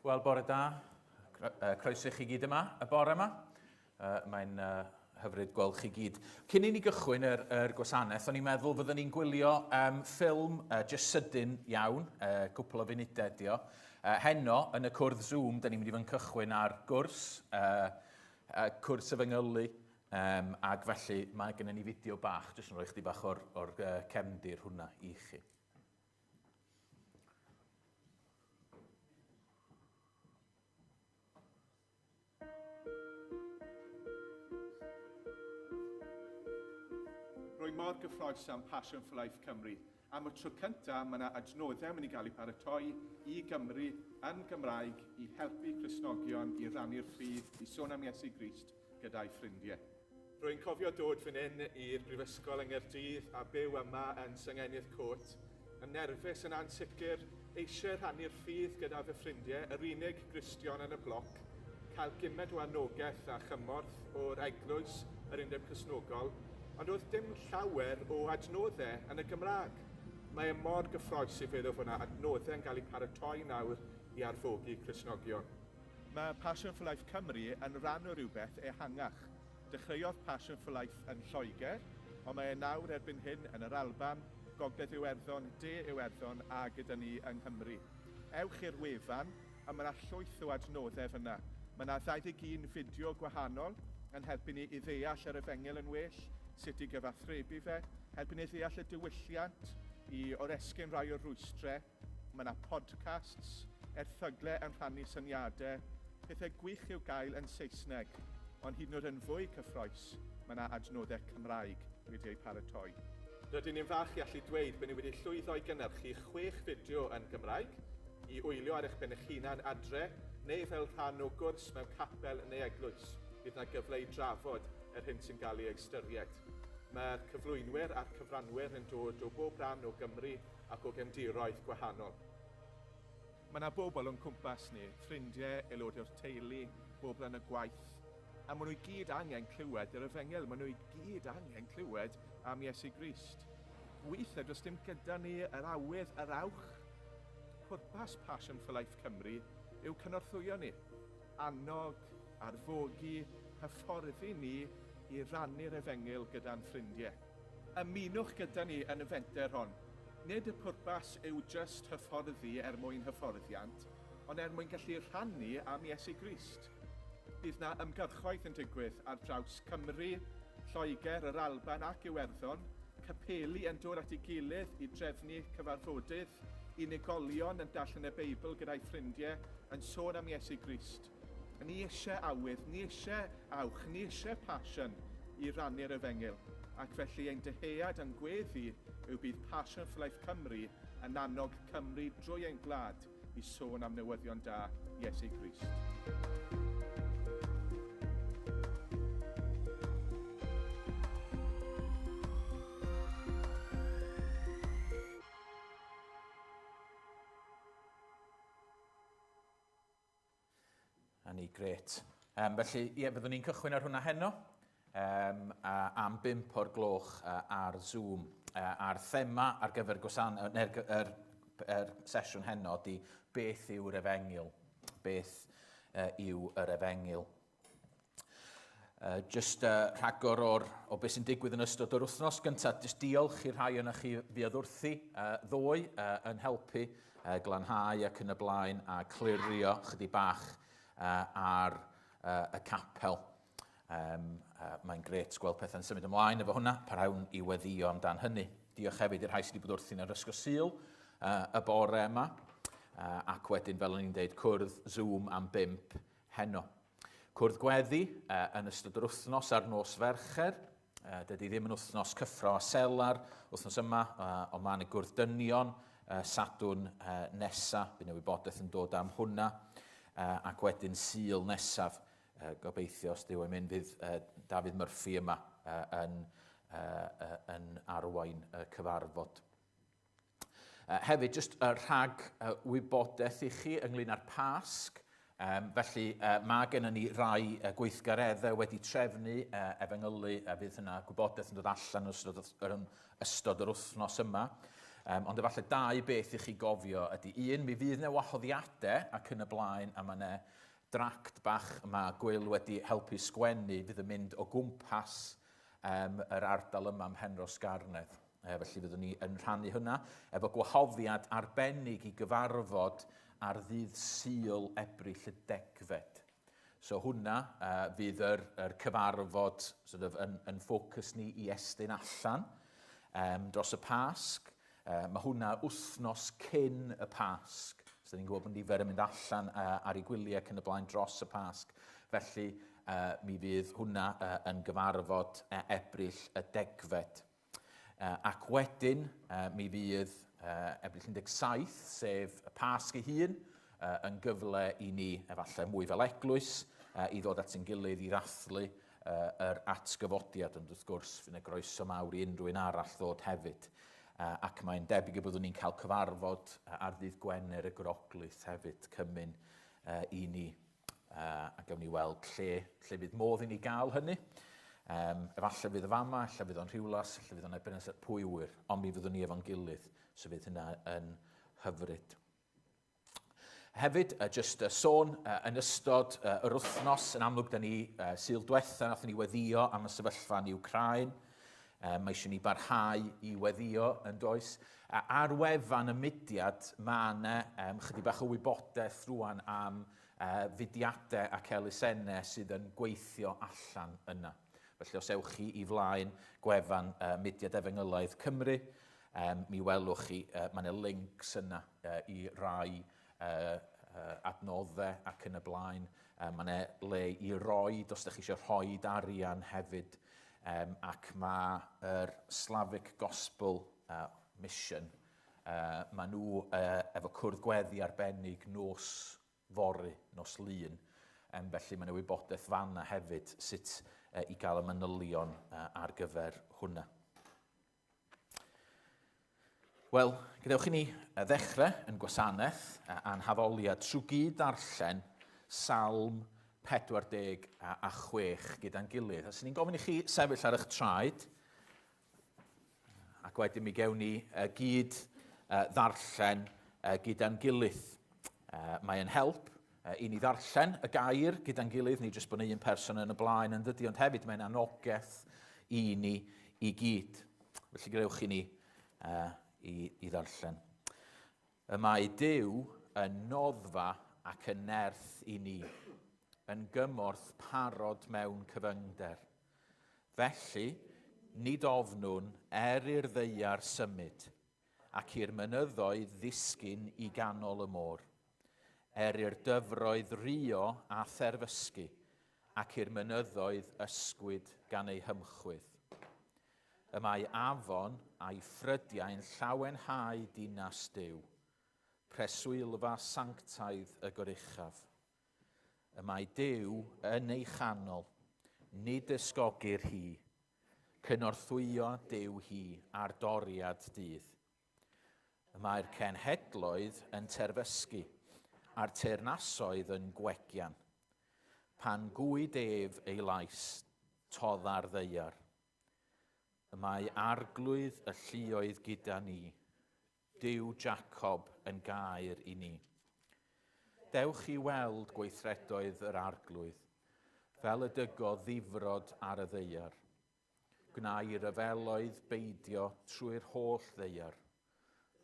Wel, bore da. Croeso i chi gyd yma, y bore yma. Mae'n hyfryd gweld chi gyd. Cyn i ni gychwyn yr, yr gwasanaeth, o'n i'n meddwl fyddwn ni'n gwylio um, ffilm uh, just sydyn iawn, uh, cwpl o funudau ydi o. Uh, heno, yn y cwrdd Zoom, da ni'n mynd i fod yn cychwyn ar gwrs, uh, uh, cwrs efengylu, um, ac felly mae gennym ni fideo bach, jyst yn rhoi chdi bach o'r, or, uh, cefndir hwnna i chi. Rwy mor gyffroes am Passion for Life Cymru. Am y tro cyntaf, mae yna adnoddau mynd i gael eu paratoi i Gymru yn Gymraeg i helpu Cristnogion i rannu'r ffydd, i sôn am Iesu Grist gyda'u ffrindiau. Rwy'n cofio dod fan hyn i'r brifysgol yng Nghaerdydd a byw yma yn Senghennydd Court, yn nerfus, yn ansicr, eisiau rhannu'r ffydd gyda fy ffrindiau, yr unig Gristion yn y bloc, cael gymaint o anogaeth a chymorth o'r eglwys, yr Undeb Cristnogol, ond oedd dim llawer o adnoddau yn y Gymraeg. Mae e mor gyffroes i feddwl fod 'na adnoddau yn cael eu paratoi nawr i arfogi Cristnogion. Mae Passion for Life Cymru yn rhan o rywbeth ehangach. Dechreuodd Passion for Life yn Lloegr, ond mae e nawr erbyn hyn yn yr Alban, Gogledd Iwerddon, De Iwerddon a gyda ni yng Nghymru. Ewch i'r wefan a mae 'na llwyth o adnoddau fan'na. Mae 'na 21 fideo gwahanol yn helpu ni i ddeall yr Efengyl yn well, sut i gyfathrebu fe, helpu ni ddeall y diwylliant, i oresgyn rhai o'r rwystrau. Mae 'na podcasts, erthygle yn rhannu syniade, pethau gwych i'w gael yn Saesneg, ond hyd yn oed yn fwy cyffroes, mae 'na adnoddau Cymraeg wedi eu paratoi. Rydyn ni'n falch i allu dweud bod ni wedi llwyddo i gynhyrchu chwech fideo yn Gymraeg, i wylio ar eich pen eich hunan adre, neu fel rhan o gwrs mewn capel neu eglwys. Bydd 'na gyfle i drafod yr hyn sy'n gael ei ystyried. Mae'r cyflwynwyr a'r cyfranwyr yn dod o bob rhan o Gymru ac o gefndiroedd gwahanol. Mae 'na bobl o'n cwmpas ni, ffrindiau, aelodau o'r teulu, bobl yn y gwaith, a maen nhw i gyd angen clywed yr efengyl, maen nhw i gyd angen clywed am Iesu Grist. Weithiau does dim gyda ni yr awydd, yr awch. Pwrpas Passion for Life Cymru yw cynorthwyo ni, annog, arfogi, hyfforddi ni i rannu'r efengyl gyda'n ffrindiau. Ymunwch gyda ni yn y fenter hon. Nid y pwrpas yw jyst hyfforddi er mwyn hyfforddiant, ond er mwyn gallu rhannu am Iesu Grist. Bydd 'na ymgyrchoedd yn digwydd ar draws Cymru, Lloegr, yr Alban ac Iwerddon, capeli yn dod at ei gilydd i drefnu cyfarfodydd, unigolion yn darllen y Beibl gyda'u ffrindiau, yn sôn am Iesu Grist. Ni eisiau awydd, ni eisiau awch, ni eisiau passion i rannu'r efengyl, ac felly ein dyhead a'n gweddi yw bydd Passion for Life Cymru yn annog Cymru drwy ein gwlad i sôn am newyddion da Iesu Grist. A ni, gret. Um, felly, ie, byddwn ni'n cychwyn ar hwnna heno, um, a, am bimp o'r gloch uh, ar Zoom. Uh, a'r thema ar gyfer gwasan, neu'r er, er sesiwn heno di beth yw'r efengyl? Beth uh, yw yr efengyl? Uh, just uh, rhagor o'r, o beth sy'n digwydd yn ystod yr wythnos. Gyntaf, just diolch i'r rhai yna chi fuodd wrthi uh, ddoe uh, yn helpu uh, glanhau ac yn y blaen a clirio chydig bach uh, ar uh, y capel. Um, uh, mae'n gret gweld pethau'n symud ymlaen efo hwnna. Parhawn i weddio amdan hynny. Diolch hefyd i'r rhai sydd wedi bod wrthi'n yr ysgol Sul uh, y bore yma. Uh, ac wedyn, fel o'n i'n deud, cwrdd Zoom am bimp heno. Cwrdd gweddi yn ystod yr wythnos ar nos Fercher. Dydy ddim yn wythnos cyffro a selar wythnos yma, ond mae yna gwrdd dynion Sadwrn nesa. Bydd yna wybodaeth yn dod am hwnna. Ac wedyn Sul nesaf, gobeithio os Duw yn mynd, fydd Dafydd Murphy yma yn, yn arwain y cyfarfod. Hefyd, jyst rhag wybodaeth i chi ynglyn â'r Pasg. Um, felly, uh, mae gennym ni rai uh, gweithgareddau wedi trefnu uh, efengylu, a fydd yna gwybodaeth yn dod allan yn ystod, yn ystod yr wythnos yma. Um, ond efallai dau beth i chi gofio ydy un, mi fydd yna wahoddiadau ac yn y blaen, a mae yna dract bach mae Gwyl wedi helpu sgwennu fydd yn mynd o gwmpas um, yr ardal yma ym Mhenrhos Garnedd. E, felly fyddwn ni yn rhannu hwnna efo gwahoddiad arbennig i gyfarfod ar ddydd Sul Ebrill y degfed. So hwnna uh, fydd yr, yr cyfarfod sort of, yn, yn ffocws ni i estyn allan um, dros y Pasg. Uh, mae hwnna wythnos cyn y Pasg. So ni'n gwybod bod nifer yn mynd allan uh, ar ei gwyliau ac yn y blaen dros y Pasg. Felly uh, mi fydd hwnna uh, yn gyfarfod uh, Ebrill y degfed. Ac wedyn, mi fydd Ebrill 17, sef y Pasg ei hun, yn gyfle i ni, efallai mwy fel eglwys, i ddod at ein gilydd i ddathlu yr atgyfodiad, ond wrth gwrs, fydd yna groeso mawr i unrhyw un arall ddod hefyd. Ac mae'n debyg y byddwn ni'n cael cyfarfod ar ddydd Gwener y Groglith hefyd, cymun i ni a gawn ni weld lle, lle fydd modd i ni gael hynny. Um, efallai fydd y fama, efallai fydd o'n Rhiwlas, efallai fydd o'n Ebenezer, pwy wyr, ond mi fyddwn ni efo'n gilydd, so fydd hynna yn hyfryd. Hefyd, uh, just uh, sôn, uh, yn ystod uh, yr wythnos, yn amlwg, da ni, uh, Sul diwetha, nathon ni weddio am y sefyllfa yn Ukraine. Um, mae eisiau ni barhau i weddio yn does. A ar wefan y mudiad, mae yna um, chydig bach o wybodaeth rwan am uh, fudiadau ac elusennau sydd yn gweithio allan yna. Felly os ewch chi i flaen gwefan uh, Mudiad Efengylaidd Cymru, um, mi welwch chi, uh, mae yna links yna uh, i rai uh, uh, adnoddau ac yn y blaen. Uh, mae yna le i roi, os ydych chi eisiau rhoi arian hefyd. Um, ac mae'r Slavic Gospel uh, Mission, uh, mae nhw uh, efo cwrdd gweddi arbennig nos fory, nos Lun. Um, felly mae yna wybodaeth fanna hefyd sut uh, i gael y manylion uh, ar gyfer hwnna. Wel, gadewch i ni ddechrau yn gwasanaeth a'n haddoliad trwy gyd ddarllen Salm 46 gyda'n gilydd. A sy'n ni'n gofyn i chi sefyll ar eich traed, ac wedyn mi gewn ni gyd ddarllen gyda'n gilydd. Mae'n help i ni ddarllen y gair gyda'n gilydd, nid jyst bod yna un person yn y blaen yn dydy, ond hefyd mae'n anogaeth i ni i gyd. Felly gadewch i ni uh, i, i ddarllen. Y mae Duw yn noddfa ac yn nerth i ni, yn gymorth parod mewn cyfyngder. Felly, nid ofnwn er i'r ddaear symud, ac i'r mynyddoedd ddisgyn i ganol y môr, er i'r dyfroedd rio a therfysgu, ac i'r mynyddoedd ysgwyd gan eu hymchwydd. Y mae afon a'i ffrydiau'n llawenhau dinas Duw, preswylfa sanctaidd y Goruchaf. Y mae Duw yn ei chanol, nid ysgogir hi, cynorthwyo Duw hi ar doriad dydd. Y mae'r cenhedloedd yn terfysgu, a'r teyrnasoedd yn gwegian. Pan gwyd ef ei lais, todda'r ddaear. Y mae Arglwydd y lluoedd gyda ni, Duw Jacob yn gair i ni. Dewch i weld gweithredoedd yr Arglwydd, fel y dygodd ddifrod ar y ddaear. Gwna i ryfeloedd beidio trwy'r holl ddaear.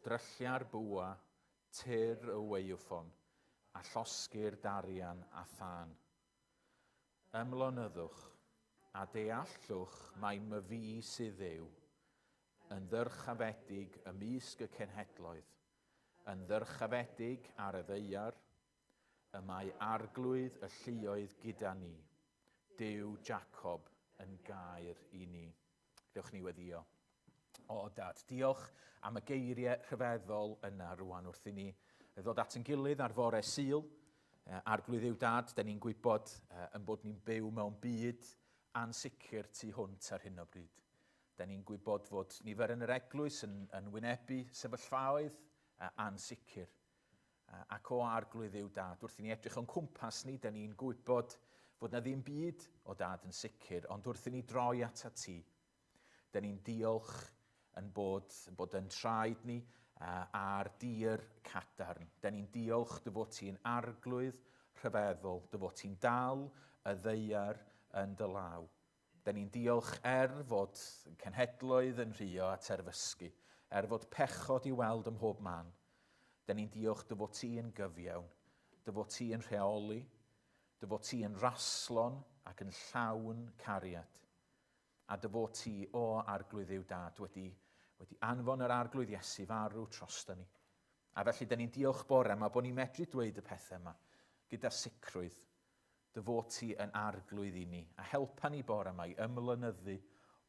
Dryllia'r bwa, tir y waywffon, a llosgi'r darian a thân. Ymlonyddwch, a deallwch mai myfi sydd Dduw, yn ddyrchafedig ymysg y cenhedloedd, yn ddyrchafedig ar y ddaear, y mae Arglwydd y lluoedd gyda ni, Duw Jacob yn gair i ni. Dewch ni weddio. O, Dad, diolch am y geiriau rhyfeddol yna rwan wrth i ni ddod at yn gilydd ar fore Sul. Arglwydd yw Dad, da ni'n gwybod yn bod ni'n byw mewn byd ansicr tu hwnt ar hyn o bryd. Da ni'n gwybod fod nifer yn yr eglwys yn, yn wynebu sefyllfaoedd ansicr. Ac o Arglwydd yw Dad, wrth i ni edrych o'n cwmpas ni, da ni'n gwybod fod na ddim byd o Dad yn sicr, ond wrth i ni droi atat ti, da ni'n diolch yn bod, bod yn traed ni ar dir cadarn. Da ni'n diolch dy fod ti'n arglwydd rhyfeddol, dy fod ti'n dal y ddaear yn dy law. Da ni'n diolch er fod cenhedloedd yn rhuo a terfysgu, er fod pechod i weld ym mhob man. Da ni'n diolch dy fod ti yn gyfiawn, dy fod ti yn rheoli, dy fod ti yn raslon ac yn llawn cariad. A dy fod ti, o Arglwydd Dduw Dad, wedi, wedi anfon yr Arglwydd Iesu farw trosta ni. A felly, da ni'n diolch bore yma bod ni'n medru dweud y pethau yma gyda sicrwydd. Dy fod ti yn Arglwydd i ni, a helpa ni bore yma i ymlynyddu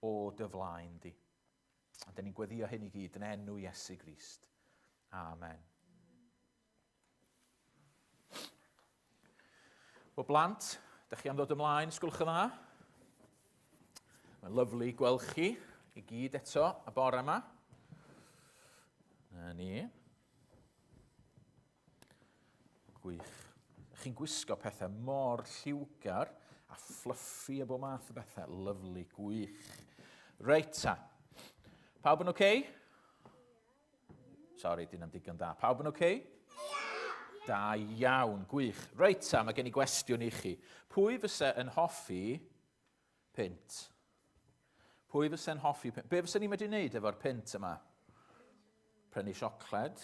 o dy flaen di. A da ni'n gweddio hyn i gyd yn enw Iesu Grist. Amen. Wel blant, da chi am ddod ymlaen, sgwlch yn dda? Mae'n lyflu gweld chi i gyd eto y bore yma. Na ni. Gwych. Chi'n gwisgo pethau mor lliwgar a fluffy a bob math o bethau. Lyflu, gwych. Reit ta. Pawb yn oce? Okay? Sori, dyn am digon da. Pawb yn oce? Okay? Da iawn, gwych. Reit ta, mae gen i gwestiwn i chi. Pwy fysa yn hoffi pint? Pwy fysa'n hoffi pint? Be fysa ni'n medru wneud efo'r pint yma? Prynu siocled.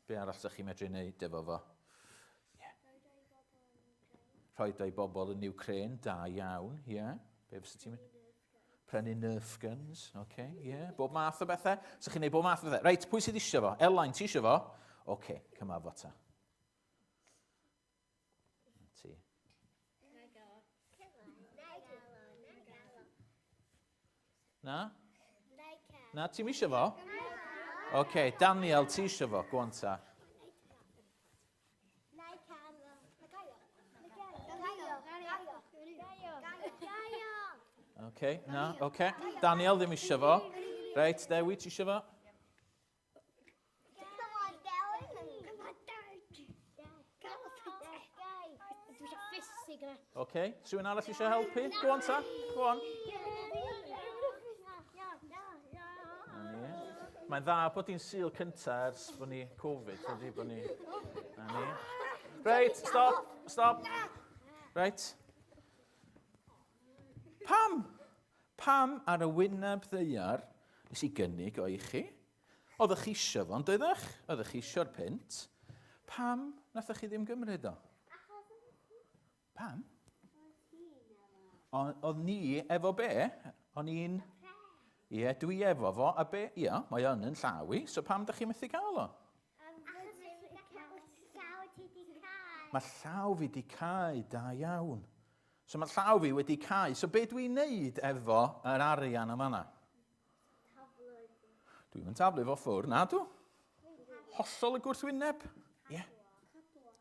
Be arall ydych chi'n medru wneud efo fo? Yeah. Rhoi dau bobl yn Ukraine, da iawn, ie. Yeah. Be fysa ti'n mynd? Prynu Nerf guns, oce, okay, ie. Yeah. Bob math o bethau. So chi'n neud bob math o bethau. Reit, pwy sydd eisiau fo? Elain, ti eisiau fo? Oce, okay, cyma fo ta. Ti. Na? Na, ti'n eisiau fo? Oce, okay, Daniel, ti eisiau fo? Go on ta. OK, na, OK. Daniel ddim eisiau fo. Reit, Dewi, ti eisiau fo? OK, rhywun arall eisiau helpu? Go on ta, go on. Mae'n dda bod hi'n Sul cynta ers bod ni Covid, ydy bod ni... Na ni. Reit, stop, stop. Reit. Pam? Pam ar y wyneb ddaear nes i gynnig o i chi? Oeddech chi eisiau fo, ond oeddech? Oeddech chi eisiau'r pint? Pam nathoch chi ddim gymryd o? Pam? Oedd ni efo be? O'n i'n... Ie, dwi efo fo, a be? Ie, mae o'n yn llaw i, so pam da chi'n methu cael o? Mae llaw fi di cau, da iawn. So mae llaw fi wedi cau. So be dwi'n neud efo yr arian yma na? Dwi'n mynd taflu fo ffwr, na dw. Hollol y gwrthwyneb. Ie. Yeah.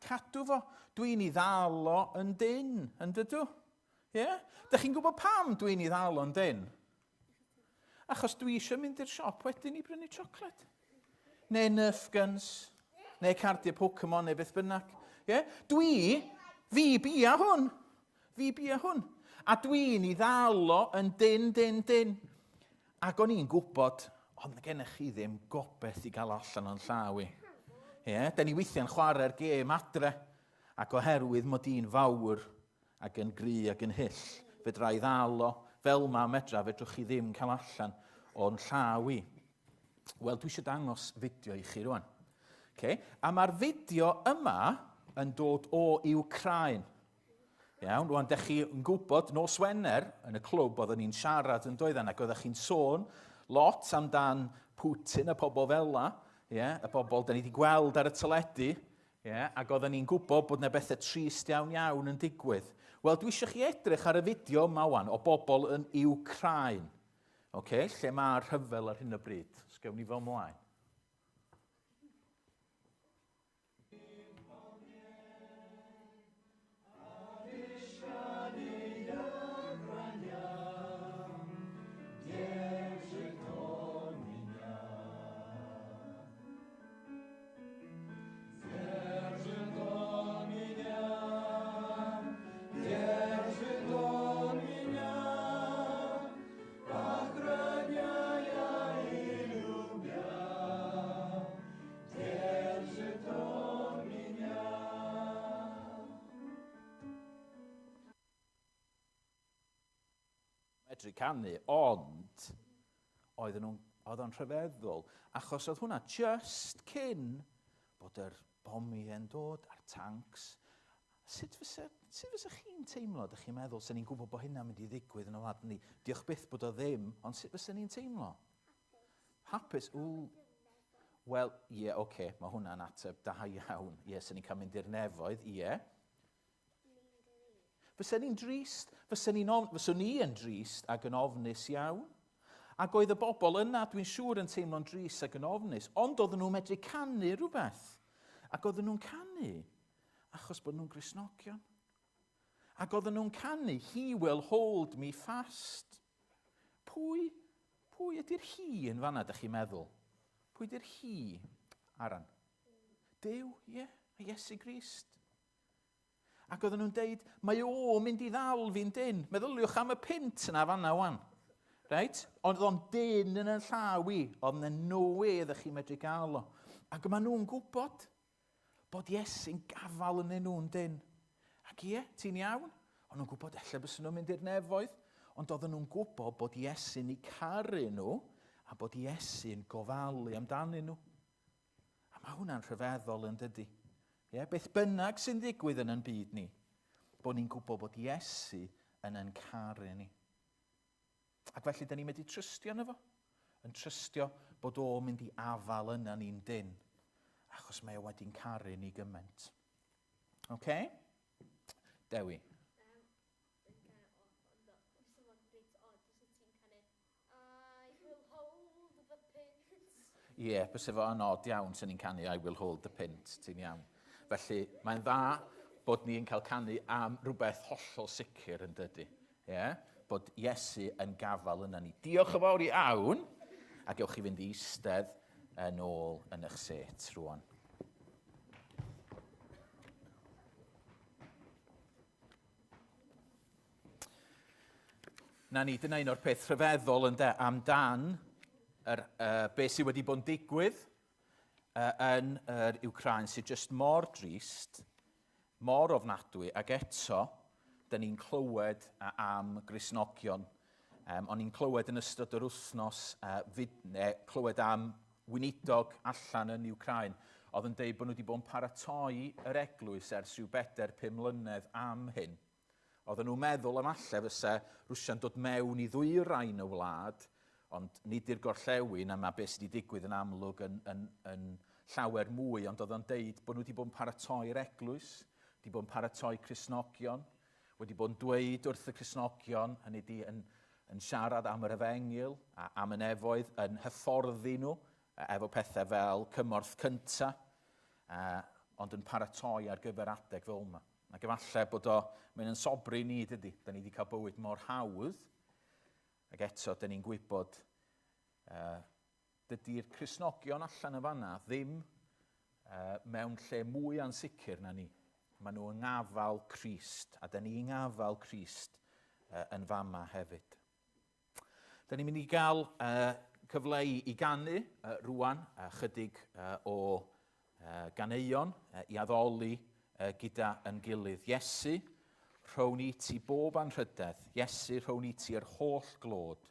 Cadw fo. Dwi'n i ddal o yn dyn, yn dydw. Ie? Yeah? Dych chi'n gwybod pam dwi'n i ddal o'n dyn? Achos dwi eisiau mynd i'r siop wedyn i brynu siocled. Neu Nerf guns, neu cardiau Pokemon, neu beth bynnag. Yeah? Dwi, fi bia hwn. Fi bia hwn. A dwi'n i ddal o yn dyn, dyn, dyn. Ac o'n i'n gwybod, ond gennych chi ddim gobeith i gael allan o'n llaw i. Ie, yeah, da ni weithiau'n chwarae'r gêm adre, ac oherwydd mod i'n fawr ac yn gry ac yn hyll, fedra i ddal o, fel ma medra, fedrwch chi ddim cael allan o'n llaw i. Wel, dwi eisiau dangos fideo i chi rwan. Okay? A mae'r fideo yma yn dod o Ukraine. Iawn, rwan, dech chi yn gwybod, nos Wener yn y clwb oeddwn ni'n siarad yn doedden, ac oeddech chi'n sôn lot amdan Putin a pobl fel la, yeah, y bobl da ni wedi gweld ar y teledu, yeah, ac oeddwn ni'n gwybod bod yna bethau trist iawn iawn yn digwydd. Wel, dwi eisiau chi edrych ar y fideo yma wan o bobl yn Ukraine, okay, lle mae'r rhyfel ar hyn o bryd. Sgewn ni fel mlaen. medru canu, ond oedden nhw'n, oedd o'n rhyfeddol, achos oedd hwnna just cyn bod yr bomiau'n dod a'r tanks. Sut fysa, sut fysa chi'n teimlo, ydych chi'n meddwl, sy'n ni'n gwybod bod hynna'n mynd i ddigwydd yn y wlad ni? Diolch byth bod o ddim, ond sut fysa ni'n teimlo? Hapus. Ww. Wel, ie, yeah, oce, okay, mae hwnna'n ateb da iawn. Ie, yeah, sy'n ni'n cael mynd i'r nefoedd, ie. Yeah. Fysen ni'n drist, fysen ni'n of, fyswn ni yn drist ac yn ofnus iawn. Ac oedd y bobl yna, dwi'n siŵr, yn teimlo'n drist ac yn ofnus, ond oedden nhw'n medru canu rhywbeth. Ac oedden nhw'n canu achos bod nhw'n Gristnogion. Ac oedden nhw'n canu, He will hold me fast. Pwy, pwy ydy'r he yn fanna, ydych chi'n meddwl? Pwy ydy'r he, Aran? Duw, ie, yeah, a Iesu Grist. Ac oedden nhw'n deud, mae o mynd i ddal fi'n dyn. Meddyliwch am y pint yna fanna wan. Right? Ond oedd o'n dyn yn y llaw i. Oedd yna no way ydych chi'n medru gael o. Ac maen nhw'n gwybod bod Iesu'n gafael yn nhw'n dyn. Ac ie, ti'n iawn. O'n nhw'n gwybod ella bys nhw'n mynd i'r nefoedd. Ond oedden nhw'n gwybod bod Iesu'n eu caru nhw a bod Iesu'n gofalu amdanyn nhw. A mae hwnna'n rhyfeddol yn dydy. Ie, beth bynnag sy'n ddigwydd yn yn byd ni, bod ni'n gwybod bod Iesu yn yn caru ni. Ac felly, da ni'n mynd i trystio yno fo. Yn trystio bod o'n mynd i afael yna ni'n dyn. Achos mae o wedi'n caru ni gymaint. Oce? Okay? Dewi. Ie, yeah, byse fo yn odd iawn sy'n ni'n canu I will hold the pint, ti'n iawn. Felly, mae'n dda bod ni'n cael canu am rhywbeth hollol sicr yn dydy. Yeah? Bod Iesu yn gafael yna ni. Diolch yn fawr iawn, a gewch chi fynd i eistedd yn ôl yn eich set rwan. Na ni, dyna un o'r peth rhyfeddol ynde, amdan yr, beth sydd wedi bod yn digwydd yn yr Ukraine sydd jyst mor drist, mor ofnadwy, ac eto, dyn ni'n clywed am Gristnogion. Um, o'n i'n clywed yn ystod yr wythnos, fyd, clywed am weinidog allan yn Ukraine, oedd yn deud bod nhw wedi bod yn paratoi yr eglwys ers rhyw bedair, pum mlynedd am hyn. Oedden nhw'n meddwl efallai fysa Rwsia'n dod mewn i ddwyrain y wlad, ond nid i'r gorllewin, a mae beth sydd wedi digwydd yn amlwg yn, yn, yn llawer mwy, ond oedd o'n deud bod nhw wedi bod yn paratoi'r eglwys, wedi bod yn paratoi Cristnogion, wedi bod yn dweud wrth y Cristnogion, hynny di yn, yn siarad am yr efengyl a am y nefoedd, yn hyfforddi nhw efo pethau fel cymorth cyntaf, ond yn paratoi ar gyfer adeg fel yma. Ac efallai bod o, mae'n yn sobri ni, dydy. Da ni wedi cael bywyd mor hawdd, ac eto, da ni'n gwybod, uh, dydy'r Cristnogion allan y fanna ddim uh, mewn lle mwy ansicr na ni. Maen nhw yng ngafal Crist, a da ni yng ngafal Crist uh, yn fama hefyd. Da ni'n mynd i gael uh, cyfle i, i ganu uh, rwan uh, chydig uh, o uh, ganeuon uh, i addoli uh, gyda yn gilydd. Iesu, rhown i ti bob anrhydedd. Iesu, rhown i ti yr holl glod.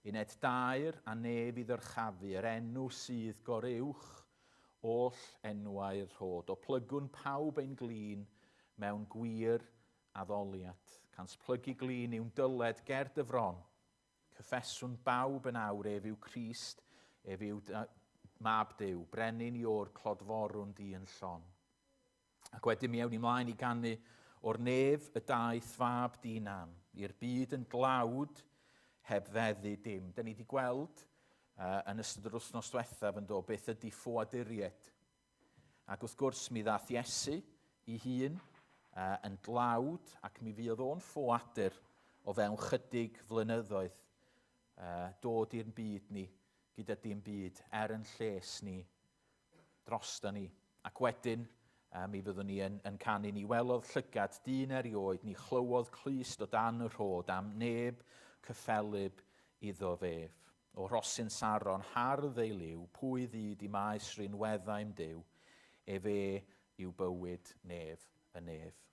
Uned dair a nef i ddyrchafu yr enw sydd goruwch oll enwau'r rhod. O plygwn pawb ein glin mewn gwir Addoliad. Cans plygu glin yw'n dyled ger dy fron. Cyffeswn bawb yn awr ef yw Crist, ef yw mab Duw, brenin Iôr clodforwn di yn llon. Ac wedyn mi ewn ni mlaen i ganu o'r nef y daeth fab di nam, i'r byd yn dlawd heb feddu dim. Da ni wedi gweld uh, yn ystod yr wythnos diwethaf yn dod beth ydy ffoaduriaid. Ac wrth gwrs, mi ddaeth Iesu i hun uh, yn dlawd ac mi fuodd o'n ffoadur o fewn chydig flynyddoedd uh, dod i'r byd ni gyda dim byd er yn lles ni drosta ni. Ac wedyn, uh, mi fyddwn ni yn, yn canu, ni welodd llygad dyn erioed, ni chlywodd clust o dan y rhod am neb cyffelyb iddo fef. O rhosyn Saron, hardd ei liw, pwy ddyd i maes rinweddau'm Duw, ef e yw bywyd nef y nef.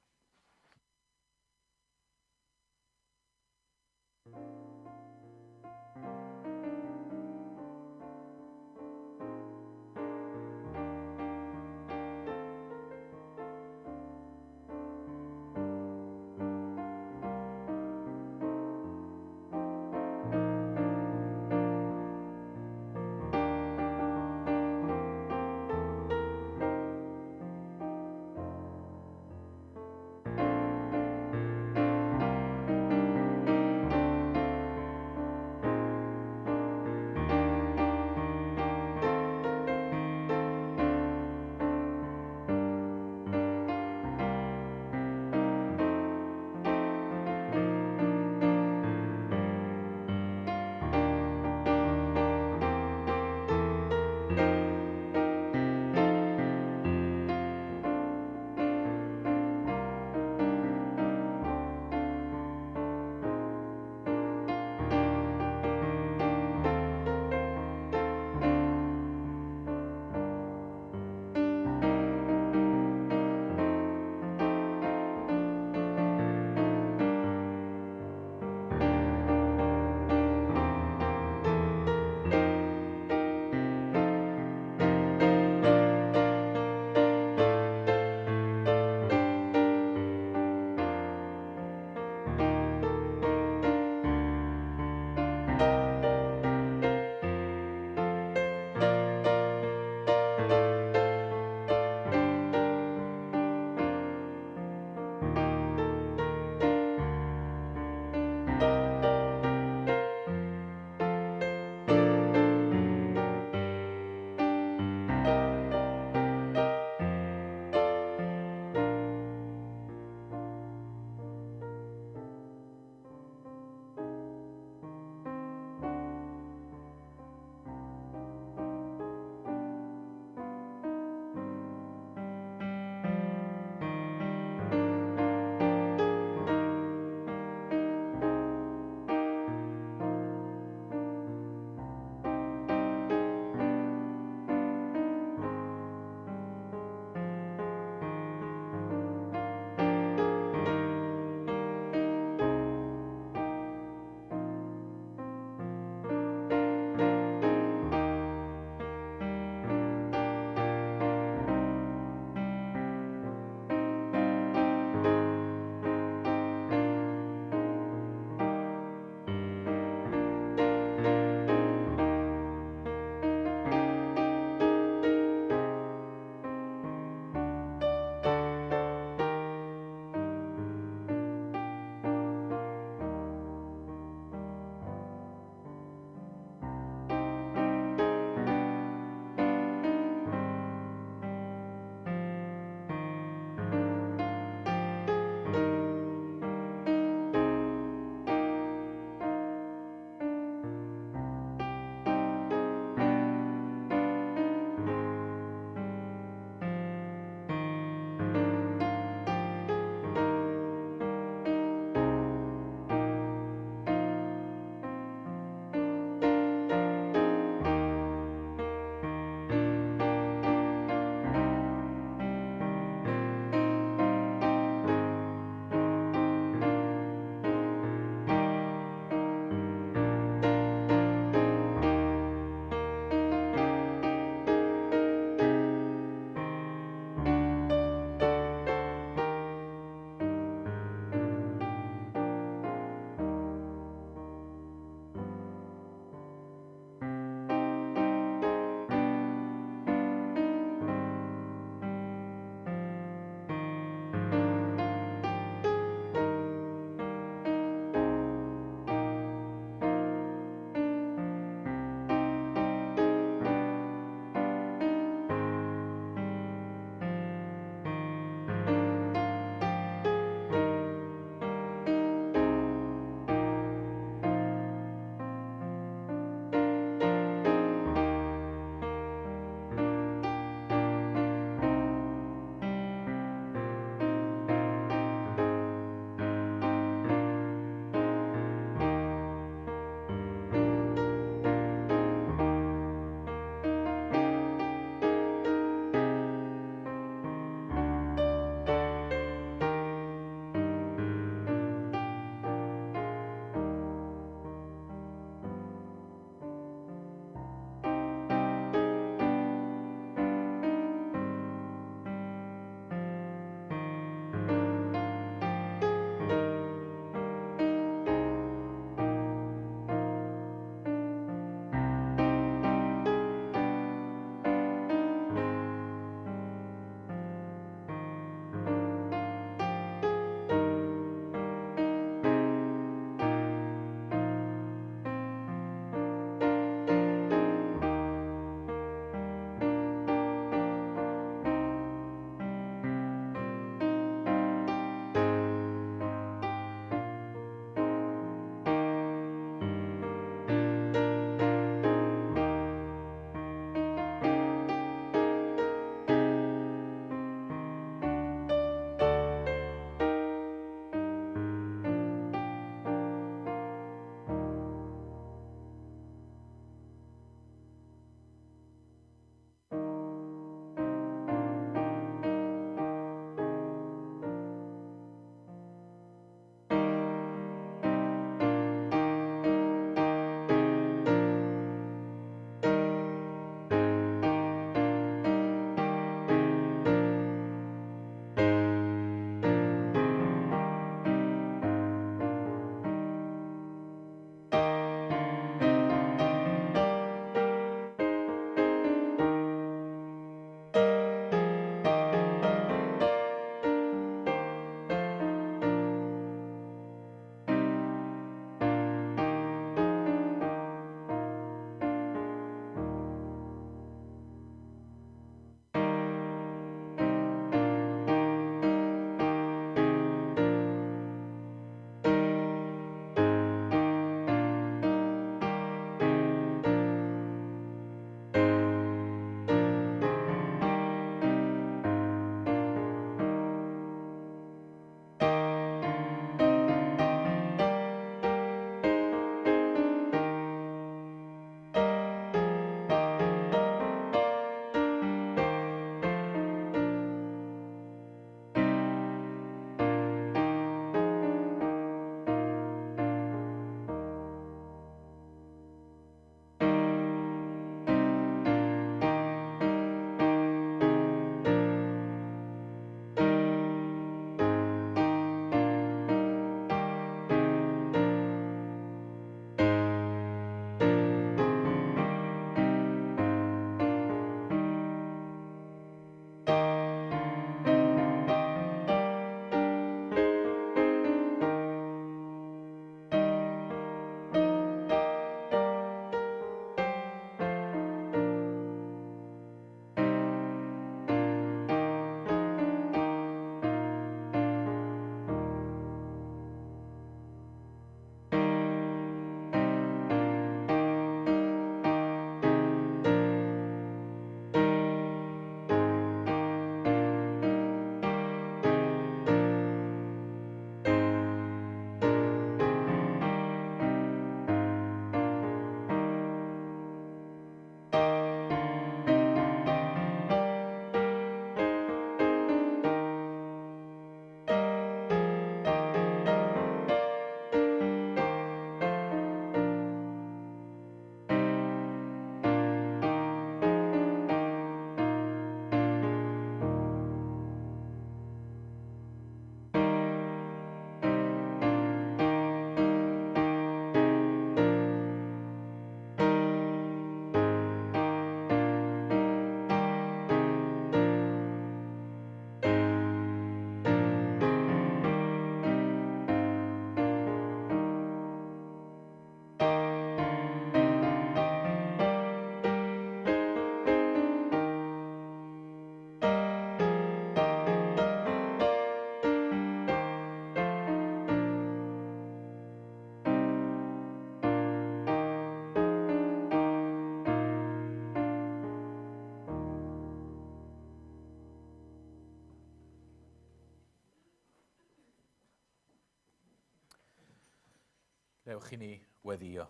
Dewch i ni weddio.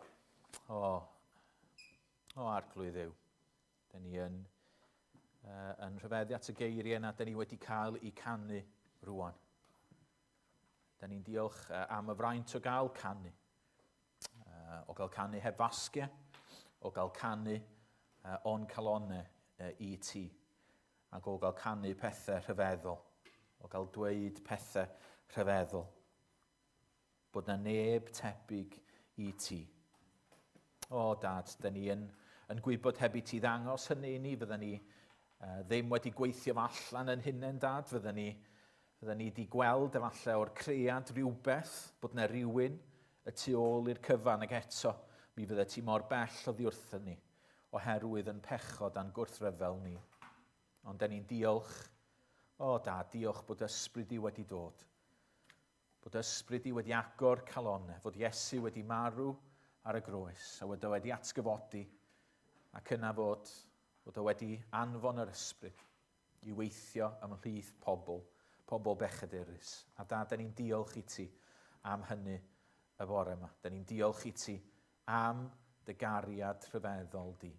O, o arglwydd Dduw, dyn ni yn, uh, yn rhyfeddu at y geiriau yna dyn ni wedi cael eu canu rwan. Dyn ni'n diolch uh, am y fraint o gael canu. Uh, o gael canu heb fasgiau, o gael canu uh, o'n calonau uh, i ti, ac o gael canu pethau rhyfeddol, o gael dweud pethau rhyfeddol. Bod na neb tebyg i ti. O, Dad, da ni yn, yn gwybod heb i ti ddangos hynny i ni, fydda ni uh, ddim wedi gweithio fo allan yn hunain, Dad, fydda ni, fydda ni wedi gweld efallai o'r cread rhywbeth, bod na rhywun y tu ôl i'r cyfan ac eto, mi fydda ti mor bell oddi wrthyn ni, oherwydd yn pechod a'n gwrthryfel ni. Ond da ni'n diolch, o Dad, diolch bod ysbryd di wedi dod. Bod ysbryd di wedi agor calonau, fod Iesu wedi marw ar y groes, a wedi wedi atgyfodi, ac yna fod, fod o wedi anfon yr ysbryd i weithio ymhlith pobl, pobl bechadurus. A da, da ni'n diolch i ti am hynny y bore yma. Da ni'n diolch i ti am dy gariad rhyfeddol di.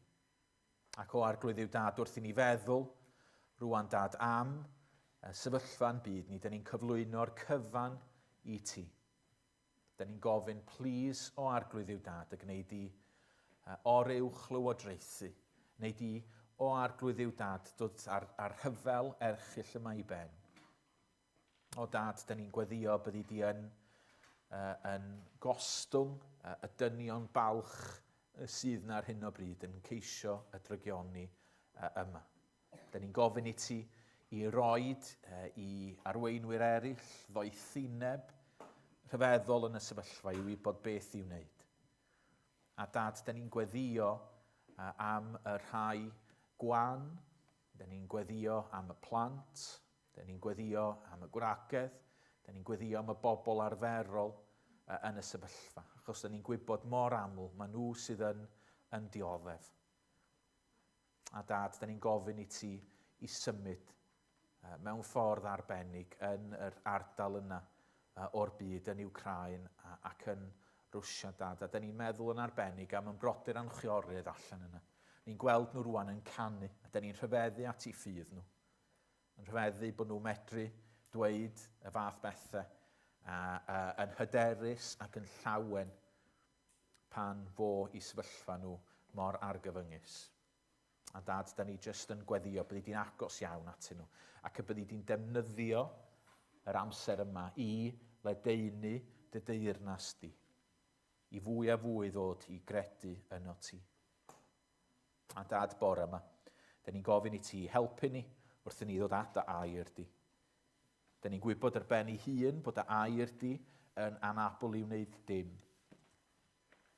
Ac o Arglwydd yw Dad, wrth i ni feddwl rwan Dad am y sefyllfa'n byd ni, dyn ni'n cyflwyno'r cyfan i ti. Dyn ni'n gofyn, plîs o Arglwydd yw Dad, y gwneud di oruwch lywodraethu, wneud di o Arglwydd yw Dad dod ar, ar rhyfel erchyll yma i ben. O Dad, da ni'n gweddio byddi di yn, uh, yn gostwng uh, y dynion balch sydd na ar hyn o bryd yn ceisio y drygioni uh, yma. Da ni'n gofyn i ti i roed uh, i arweinwyr eraill ddoethineb rhyfeddol yn y sefyllfa i wybod beth i'w wneud. A Dad, da ni'n gweddio uh, am y rhai gwan, da ni'n gweddio am y plant, Dyn ni'n gweddio am y gwragedd, dyn ni'n gweddio am y bobl arferol yn y sefyllfa, achos dyn ni'n gwybod mor aml, mae nhw sydd yn, yn dioddef. A Dad, dyn ni'n gofyn i ti i symud mewn ffordd arbennig yn yr ardal yna o'r byd, yn Wcráin ac yn Rwsia, Dad. A dyn ni'n meddwl yn arbennig am yn brodyr a'n chwiorydd allan yna. Ni'n gweld nhw rwan yn canu, a dyn ni'n rhyfeddu at eu ffydd nhw. Yn rhyfeddu bod nhw'n medru dweud y fath bethau a, a, yn hyderus ac yn llawen pan fo i sefyllfa nhw mor argyfyngus. A Dad, da ni jyst yn gweddio, byddi di'n agos iawn atyn nhw, ac y byddi di'n defnyddio yr amser yma i ledaenu dy deyrnas di, i fwy a fwy ddod i gredu yno ti. A Dad, bore yma, dyn ni'n gofyn i ti helpu ni wrth i ni ddod at dy air di. Dyn ni'n gwybod ar ben ei hun bod dy air di yn anabl i wneud dim.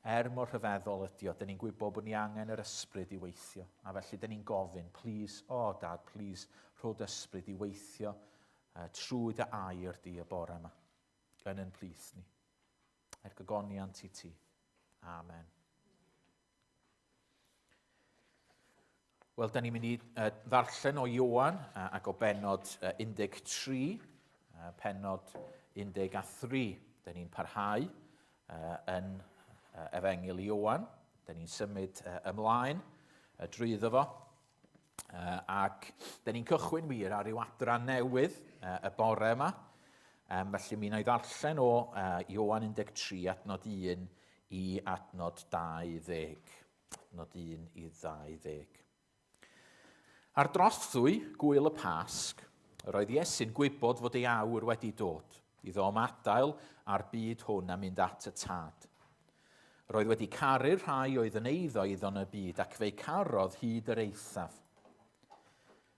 Er mor rhyfeddol ydi o, dyn ni'n gwybod bod ni angen yr ysbryd i weithio. A felly dyn ni'n gofyn, please, o oh, Dad, please, rho dy ysbryd i weithio uh, trwy dy air di y bore yma, yn yn plith ni. Er gogoniant i ti. Amen. Wel, da ni'n mynd i uh, ddarllen o Ioan uh, ac o benod uh, 13, uh, penod 13. Da ni'n parhau uh, yn uh, Efengyl Ioan. Da ni'n symud uh, ymlaen uh, drwyddo fo. Uh, ac da ni'n cychwyn wir ar ryw adran newydd uh, y bore yma. Um, felly mi wna i ddarllen o uh, Ioan 13 adnod 1 i adnod 20. Adnod 1 i 20. Ar drothwy gwyl y Pasg, yr oedd Iesu'n gwybod fod ei awr wedi dod, iddo ymadael â'r byd hwn a mynd at y Tad. Yr oedd wedi caru'r rhai oedd yn eiddo iddo yn y byd, ac fe'i carodd hyd yr eithaf.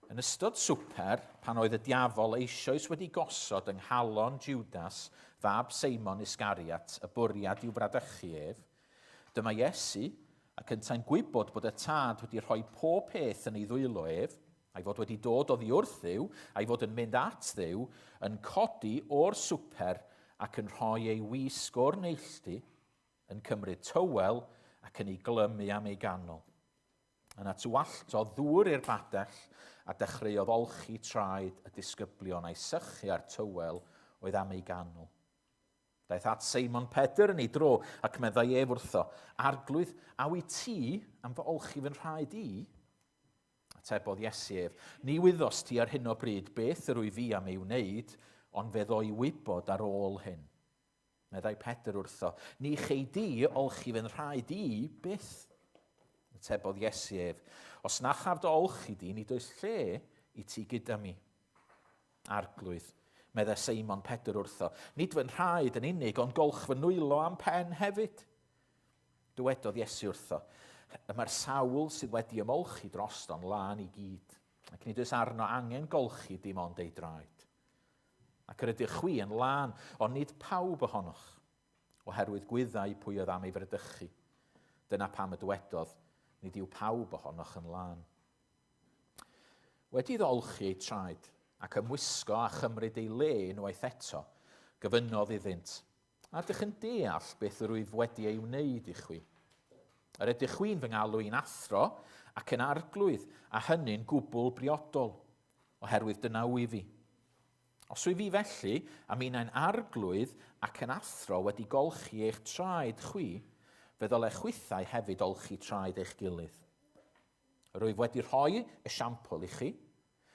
Yn ystod swper, pan oedd y diafol eisoes wedi gosod yng nghalon Jwdas, fab Seimon Iscariot, y bwriad i'w fradychu ef, dyma Iesu, ac yntau'n gwybod bod y Tad wedi rhoi pob peth yn ei ddwylo ef, a'i fod wedi dod oddi wrth Dduw, a'i fod yn mynd at Dduw, yn codi o'r swper ac yn rhoi ei wisg o'r neilltu, yn cymryd tywel ac yn ei glymu am ei ganol. Yna tywalltodd ddŵr i'r badell a dechreuodd olchi traed y disgyblion a'i sychu â'r tywel oedd am ei ganol. Daeth at Seimon Pedr yn ei dro, ac meddai ef wrtho, Arglwydd, a wyt ti am fy olchi fy nhraed i? Atebodd Iesu ef, Ni wyddost ti ar hyn o bryd beth yr wyf fi am ei wneud, ond fe ddo i wybod ar ôl hyn. Meddai Pedr wrtho, Ni chei di olchi fy nhraed i byth. Atebodd Iesu ef, Os na chaf dy olchi di, nid oes lle i ti gyda mi. Arglwydd, meddai Seimon Pedr wrtho, nid fy nhraed yn unig, ond golch fy nwylo a'm pen hefyd. Dywedodd Iesu wrtho, y mae'r sawl sydd wedi ymolchi drosto'n lân i gyd, ac nid oes arno angen golchi dim ond ei draed. Ac yr ydych chwi yn lân, ond nid pawb ohonoch, oherwydd gwyddai pwy oedd am ei fradychu. Dyna pam y dywedodd, nid yw pawb ohonoch yn lân. Wedi iddo olchi eu traed, ac ymwisgo a chymryd ei le unwaith eto, gofynnodd iddynt, A ydych yn deall beth yr wyf wedi ei wneud i chwi? Yr ydych chwi'n fy ngalw i'n athro ac yn arglwydd, a hynny'n gwbl briodol, oherwydd dyna wyf i. Os wyf fi felly, a minnau'n arglwydd ac yn athro wedi golchi eich traed chwi, fe ddylech chwithau hefyd olchi traed eich gilydd. Yr wyf wedi rhoi esiampl i chi.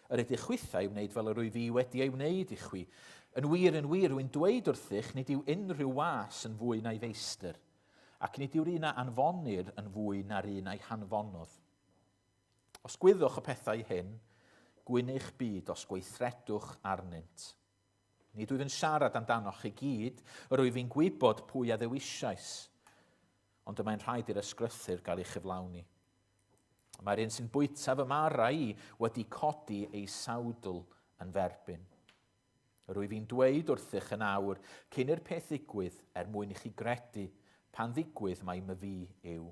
Yr ydych chwithau i wneud fel yr wyf i wedi ei wneud i chwi. Yn wir, yn wir, rwy'n dweud wrthych, nid yw unrhyw was yn fwy na'i feistr, ac nid yw'r un a anfonir yn fwy na'r un a'i hanfonodd. Os gwyddwch y pethau hyn, gwyn eich byd os gweithredwch arnynt. Nid wyf yn siarad amdanoch chi gyd, yr wyf i'n gwybod pwy a ddewisiais, ond y mae'n rhaid i'r ysgrythur gael ei chyflawni. Mae'r un sy'n bwyta fy mara i wedi codi ei sawdl yn f'erbyn. Yr wyf i'n dweud wrthych yn awr, cyn i'r peth ddigwydd, er mwyn i chi gredu, pan ddigwydd mai myfi yw.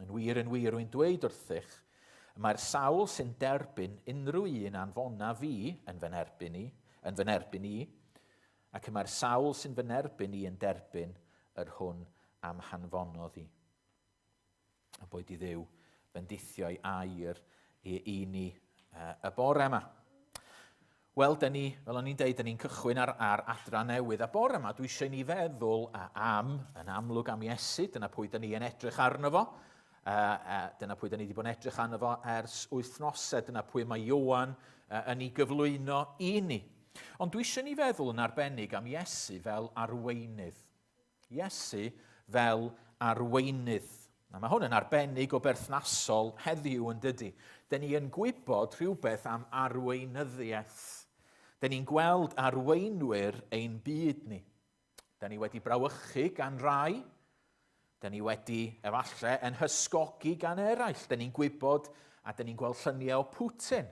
Yn wir, yn wir, rwy'n dweud wrthych, y mae'r sawl sy'n derbyn unrhyw un anfona fi yn fy nerbyn i, yn fy nerbyn i, ac y mae'r sawl sy'n fy nerbyn i yn derbyn yr hwn am hanfonodd i. A boed i Dduw fendithio'i air i, i ni y bore yma. Wel, dyn ni, fel o'n i'n deud, dyn ni'n cychwyn ar, ar adran newydd. A bore yma, dwi eisiau ni feddwl am, yn amlwg am Iesu, dyna pwy dyn ni yn edrych arno fo. Dyna pwy dyn ni wedi bod yn edrych arno fo ers wythnosau, dyna pwy mae Ioan yn ei gyflwyno i ni. Ond dwi eisiau ni feddwl yn arbennig am Iesu fel arweinydd. Iesu fel arweinydd. Na, mae hwn yn arbennig o berthnasol heddiw yn dydy. Dyn ni yn gwybod rhywbeth am arweinyddiaeth. Dyn ni'n gweld arweinwyr ein byd ni. Dyn ni wedi brawychu gan rai. Dyn ni wedi, efallai, yn hysgogi gan eraill. Dyn ni'n gwybod a dyn ni'n gweld lluniau o Putin.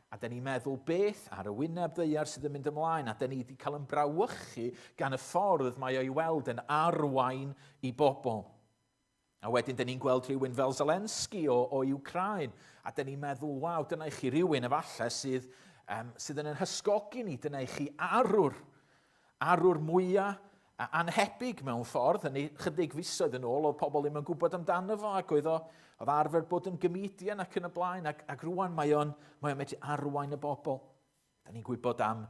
A dyn ni'n meddwl beth ar y wyneb ddaear sydd yn mynd ymlaen, a dyn ni wedi cael yn brawychu gan y ffordd mae o'i weld yn arwain i bobl. A wedyn dyn ni'n gweld rhywun fel Zelensky o, o Ukraine, a dyn ni'n meddwl, waw, dyna i chi rhywun efallai sydd, um, sydd yn ein hysgogi ni, dyna i chi arwr. Arwr mwya anhebyg mewn ffordd, hynny chydig fisoedd yn ôl oedd pobl ddim yn gwybod amdano fo ac oedd o oedd arfer bod yn gomedian ac yn y blaen ac, ac rwan mae o'n, mae o'n medru arwain y bobl. Da ni'n gwybod am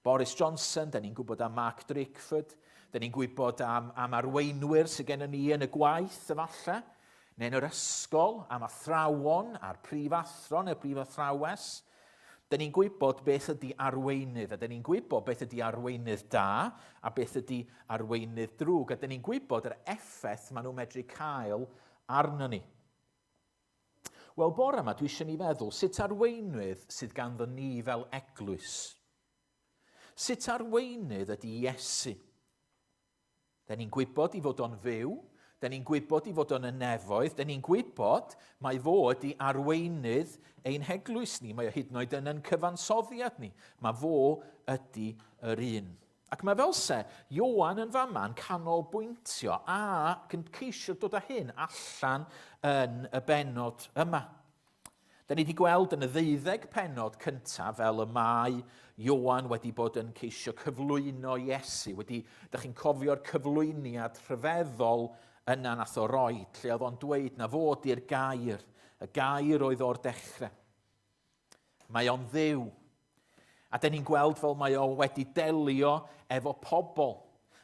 Boris Johnson, da ni'n gwybod am Mark Drakeford, da ni'n gwybod am, am arweinwyr sydd gennym ni yn y gwaith efallai, neu yn yr ysgol, am athrawon a'r prifathro neu'r brifathrawes. Dyn ni'n gwybod beth ydy arweinydd, a dyn ni'n gwybod beth ydy arweinydd da a beth ydy arweinydd drwg, a dyn ni'n gwybod yr effaith maen nhw'n medru cael arno ni. Wel, bore yma dwi eisiau ni feddwl sut arweinydd sydd ganddo ni fel eglwys. Sut arweinydd ydy Iesu? Da ni'n gwybod i fod o'n fyw, da ni'n gwybod i fod o'n y nefoedd, da ni'n gwybod mai fo ydy arweinydd ein heglwys ni, mae o hyd yn oed yn yn cyfansoddiad ni. Mae fo ydy yr un. Ac mae fel se Ioan yn fama'n canolbwyntio ac yn ceisio dod â hyn allan yn y bennod yma. Da ni wedi gweld yn y ddeuddeg pennod cyntaf fel y mae Ioan wedi bod yn ceisio cyflwyno Iesu. Wedi, da chi'n cofio'r cyflwyniad rhyfeddol yna nath o roi, lle oedd o'n dweud na fod i'r gair, y gair oedd o'r dechrau. Mae o'n ddiw. A da ni'n gweld fel mae o wedi delio efo pobl.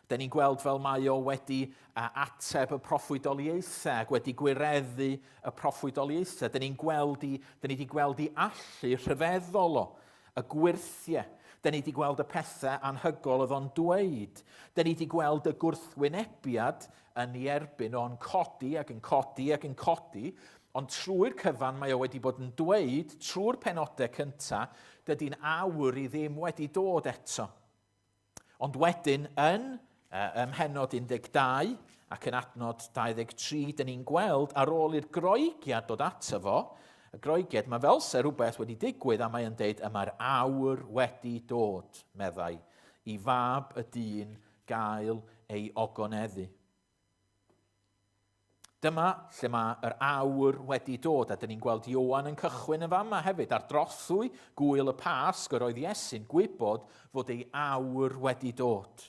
Da ni'n gweld fel mae o wedi ateb y proffwydoliaethau ac wedi gwireddu y proffwydoliaethau. Da ni'n gweld i, da ni wedi gweld i allu rhyfeddol o, y gwyrthiau. Da ni wedi gweld y pethau anhygol oedd o'n dweud. Da ni wedi gweld y gwrthwynebiad yn ei erbyn o'n codi ac yn codi ac yn codi, ond trwy'r cyfan mae o wedi bod yn dweud, trwy'r penodau cyntaf, dydy'n awr i ddim wedi dod eto. Ond wedyn, yn ym mhennod 12 ac yn adnod 23, dyn ni'n gweld ar ôl i'r Groegiad dod ato fo, y Groegiad, mae fel se rhywbeth wedi digwydd a mae'n deud, y mae'r awr wedi dod, meddai, i fab y dyn gael ei ogoneddu. Dyma lle mae yr awr wedi dod, a dyn ni'n gweld Ioan yn cychwyn yn fama hefyd. Ar drothwy gwyl y Pasg, yr oedd Iesu'n gwybod fod ei awr wedi dod.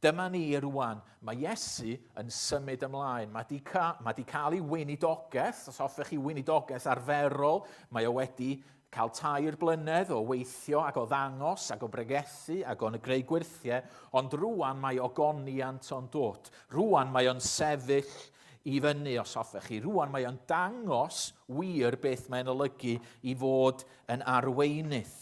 Dyma ni rwan, mae Iesu yn symud ymlaen. Mae di, ca mae di cael ei weinidogaeth, os hoffech chi weinidogaeth arferol, mae o wedi cael tair blynedd o weithio ac o ddangos ac o bregethu ac o'n greu gwyrthiau, ond rwan mae ogoniant o'n dod. Rwan mae o'n sefyll i fyny, os hoffech chi. Rwan mae o'n dangos wir beth mae'n olygu i fod yn arweinydd.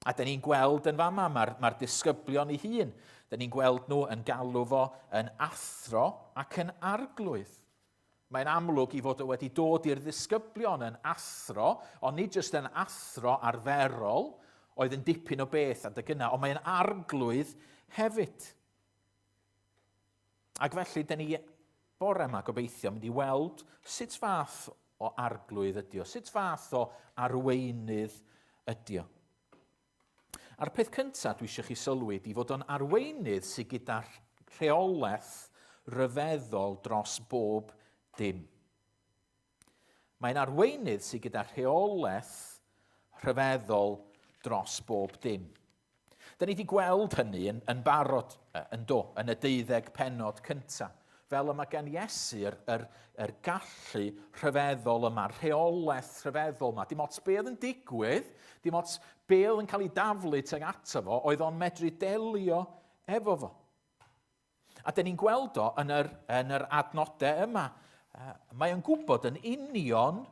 A dyn ni'n gweld yn fama, mae'r mae disgyblion ei hun, dyn ni'n gweld nhw yn galw fo yn athro ac yn arglwydd. Mae'n amlwg i fod o wedi dod i'r ddisgyblion yn athro, ond nid jyst yn athro arferol, oedd yn dipyn o beth adeg yna, ond mae'n arglwydd hefyd. Ac felly, dyn ni bore yma gobeithio mynd i weld sut fath o arglwydd ydi o, sut fath o arweinydd ydi o. A'r peth cyntaf dwi eisiau chi sylwi ydi fod o'n arweinydd sydd gyda rheolaeth ryfeddol dros bob dim. Mae'n arweinydd sydd gyda rheolaeth rhyfeddol dros bob dim. Da ni wedi gweld hynny yn, yn barod, yn do, yn y deuddeg penod cyntaf. Fel y mae gan Iesu yr, yr, yr gallu rhyfeddol yma, rheolaeth rhyfeddol yma. Dim ots be oedd yn digwydd, dim ots be oedd yn cael ei daflu tuag ato fo, oedd o'n medru delio efo fo. A dyn ni'n gweld o yn yr, yn yr adnodau yma. Mae o'n gwybod yn union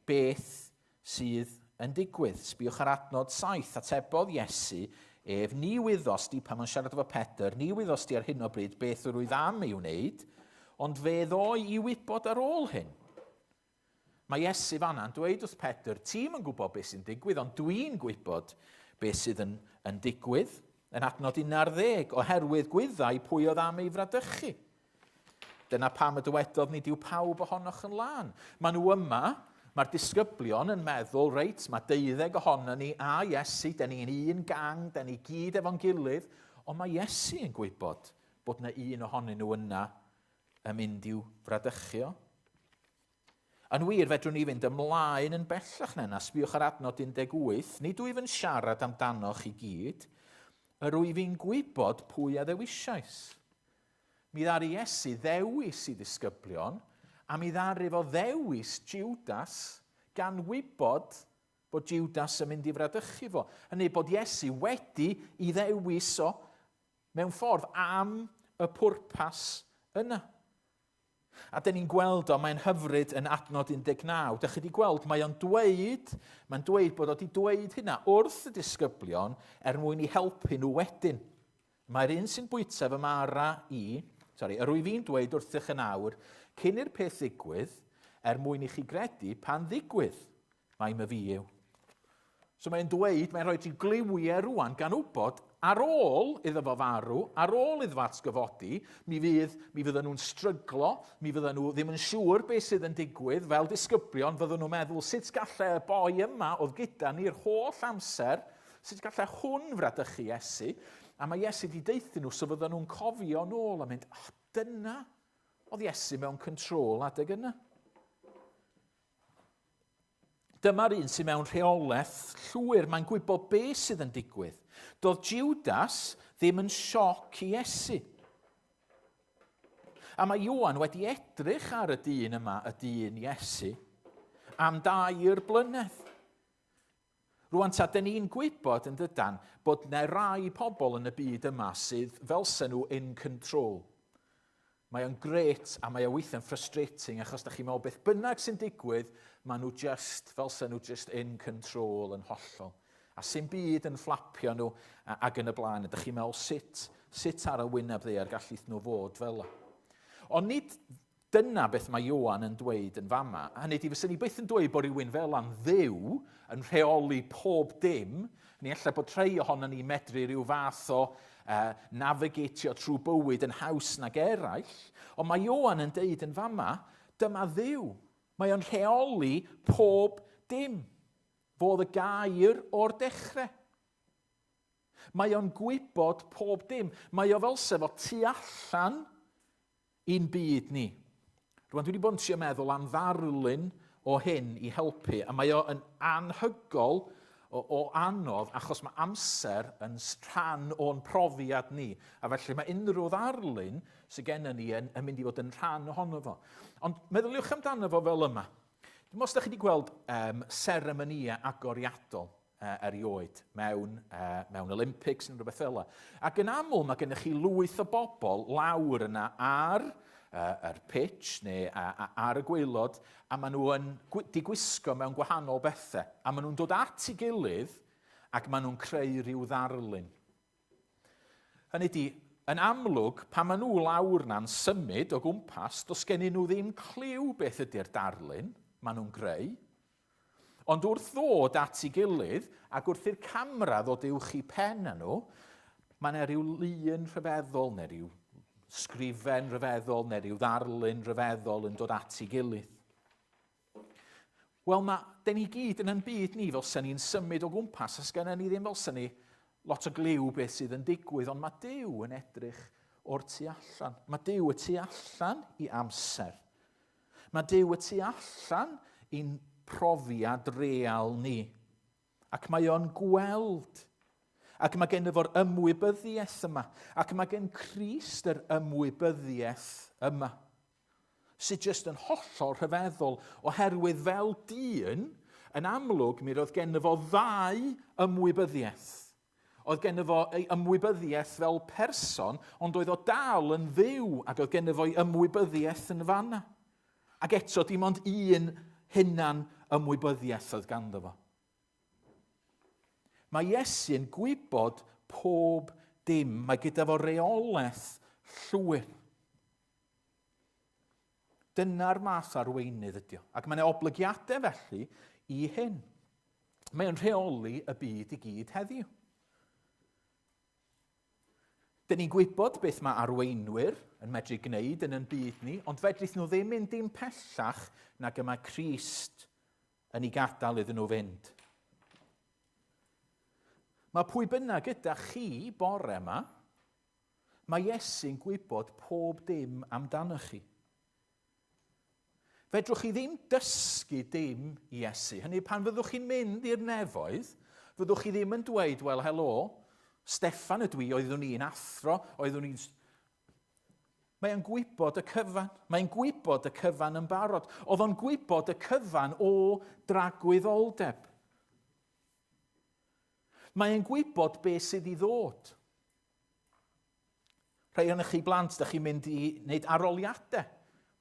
beth sydd yn digwydd. Sbiwch ar adnod 7. Atebodd Iesu ef, ni wyddos di, pan mae'n siarad efo Pedr, ni wyddos di ar hyn o bryd beth yr wyf am ei wneud, ond fe ddoi i wybod ar ôl hyn. Mae Iesu fanna'n dweud wrth Pedr, ti'm yn gwybod beth sy'n digwydd, ond dwi'n gwybod beth sydd yn, yn digwydd. Yn adnod 11, oherwydd gwyddai pwy oedd am ei fradychu. Dyna pam y dywedodd nid yw pawb ohonoch yn lân. Maen nhw yma, mae'r disgyblion yn meddwl, reit, mae deuddeg ohono ni a Iesu, da ni'n un gang, da ni gyd efo'n gilydd, ond mae Iesu yn gwybod bod yna un ohonyn nhw yna yn mynd i'w fradychu o. Yn wir, fedrwn ni fynd ymlaen yn bellach na yna. Sbiwch ar adnod 18. Nid wyf yn siarad amdanoch i gyd, yr wyf i'n gwybod pwy a ddewisiais. Mi ddaru Iesu ddewis i ddisgyblion, a mi ddaru fo ddewis Judas gan wybod bod Judas yn mynd i fradychu fo. Hynny bod Iesu wedi i ddewis o mewn ffordd am y pwrpas yna. A dyn ni'n gweld o, mae'n hyfryd yn adnod 19. Dych chi wedi gweld, mae o'n dweud, mae'n dweud bod o wedi dweud hynna wrth y disgyblion er mwyn i helpu nhw wedyn. Mae'r un sy'n bwyta fy mara i, sori, yr wyf i'n dweud wrthych yn awr, cyn i'r peth ddigwydd, er mwyn i chi gredu pan ddigwydd. Mai myfi yw. So mae'n dweud, mae'n rhoi ti gliwiau rwan gan wybod ar ôl iddo fo farw, ar ôl iddo fo atgyfodi, mi fydd, mi fydden nhw'n stryglo, mi fydden nhw ddim yn siŵr beth sydd yn digwydd, fel disgyblion fydden nhw'n meddwl sut gallai y boi yma oedd gyda ni'r holl amser, sut gallai hwn fradychu Iesu, a mae Iesu wedi deuthu nhw so fydden nhw'n cofio nôl a mynd, oh, dyna oedd Iesu mewn control adeg yna. Dyma'r un sydd mewn rheolaeth llwyr. Mae'n gwybod beth sydd yn digwydd. Doedd Judas ddim yn sioc i Iesu. A mae Ioan wedi edrych ar y dyn yma, y dyn Iesu, am dair blynedd. Rwan ta, dyn ni'n gwybod yn dydan bod 'na rai pobl yn y byd yma sydd fel se nhw in control. Mae o'n grêt a mae o weithiau'n frustrating achos da chi'n meddwl beth bynnag sy'n digwydd, maen nhw just fel se nhw just in control yn hollol. A sy'n byd yn fflapio nhw ac yn y blaen. A da chi'n meddwl sut, sut ar y wyneb ddaear gallith nhw fod fel 'na. Ond nid Dyna beth mae Ioan yn dweud yn fama. Hynny ydi, fyswn i byth yn dweud bod rhywun fel am Dduw yn rheoli pob dim. Ni ella bod rhai ohonon ni medru rhyw fath o navigatio trwy bywyd yn haws nag eraill. Ond mae Ioan yn deud yn fama, dyma Dduw. Mae o'n rheoli pob dim. Fo oedd y gair o'r dechrau. Mae o'n gwybod pob dim. Mae o fel sef o tu allan i'n byd ni. Rwan, dwi wedi bod yn trio meddwl am ddarlun o hyn i helpu, a mae o yn anhygol o, o anodd achos mae amser yn rhan o'n profiad ni, a felly mae unrhyw ddarlun sydd gennym ni yn, yn mynd i fod yn rhan ohono fo. Ond meddyliwch amdano fo fel yma. Dwi'n meddwl os ydych chi wedi gweld um, seremonïau agoriadol, erioed mewn, mewn Olympics neu rhywbeth fel yna. Ac yn aml mae gennych chi lwyth o bobl lawr yna ar yr pitch neu ar y gwaelod a maen nhw yn digwisgo mewn gwahanol bethau. A maen nhw'n dod at ei gilydd ac maen nhw'n creu rhyw ddarlun. Hynny di, yn amlwg, pan maen nhw lawr na'n symud o gwmpas, does gennyn nhw ddim cliw beth ydy'r darlun maen nhw'n greu. Ond wrth ddod at ei gilydd, ac wrth i'r camera ddod uwch i pen â nhw, mae yna rhyw lun rhyfeddol, neu rhyw sgrifen rhyfeddol, neu rhyw ddarlun rhyfeddol yn dod at ei gilydd. Wel, mae, den ni gyd yn yn byd ni fel sy'n ni'n symud o gwmpas, a sgenna ni ddim fel sy'n ni lot o gliw beth sydd yn digwydd, ond mae Duw yn edrych o'r tu allan. Mae Duw y tu allan i amser. Mae Duw y tu allan i'n profiad real ni. Ac mae o'n gweld. Ac mae gen fo'r ymwybyddiaeth yma. Ac mae gen Crist yr ymwybyddiaeth yma. Sydd jyst yn hollol rhyfeddol, oherwydd fel dyn, yn amlwg mi roedd gen fo ddau ymwybyddiaeth. Oedd genno fo ei ymwybyddiaeth fel person, ond oedd o dal yn Dduw, ac oedd genno fo'i ymwybyddiaeth yn fanna. Ac eto, dim ond un hunan ymwybyddiaeth oedd ganddo fo. Mae Iesu'n gwybod pob dim. Mae gyda fo reolaeth llwyr. Dyna'r math arweinydd ydy o. Ac mae yna oblygiadau felly i hyn. Mae o'n rheoli y byd i gyd heddiw. Dyn ni'n gwybod beth mae arweinwyr yn medru gwneud yn yn byd ni, ond fedrith nhw ddim mynd dim pellach nag y mae Crist yn ei gadael iddyn nhw fynd. Mae pwy bynnag gyda chi bore yma, Mae Iesu'n gwybod pob dim amdanoch chi. Fedrwch chi ddim dysgu dim i Iesu. Hynny, pan fyddwch chi'n mynd i'r nefoedd, fyddwch chi ddim yn dweud, wel, helo, Steffan ydw i, oeddwn i'n athro, oeddwn i'n... Mae o'n gwybod y cyfan. Mae'n gwybod y cyfan yn barod. Oedd o'n gwybod y cyfan o dragwyddoldeb. Mae'n gwybod beth sydd i ddod. Rhai ohonoch chi blant, da chi'n mynd i wneud aroliadau.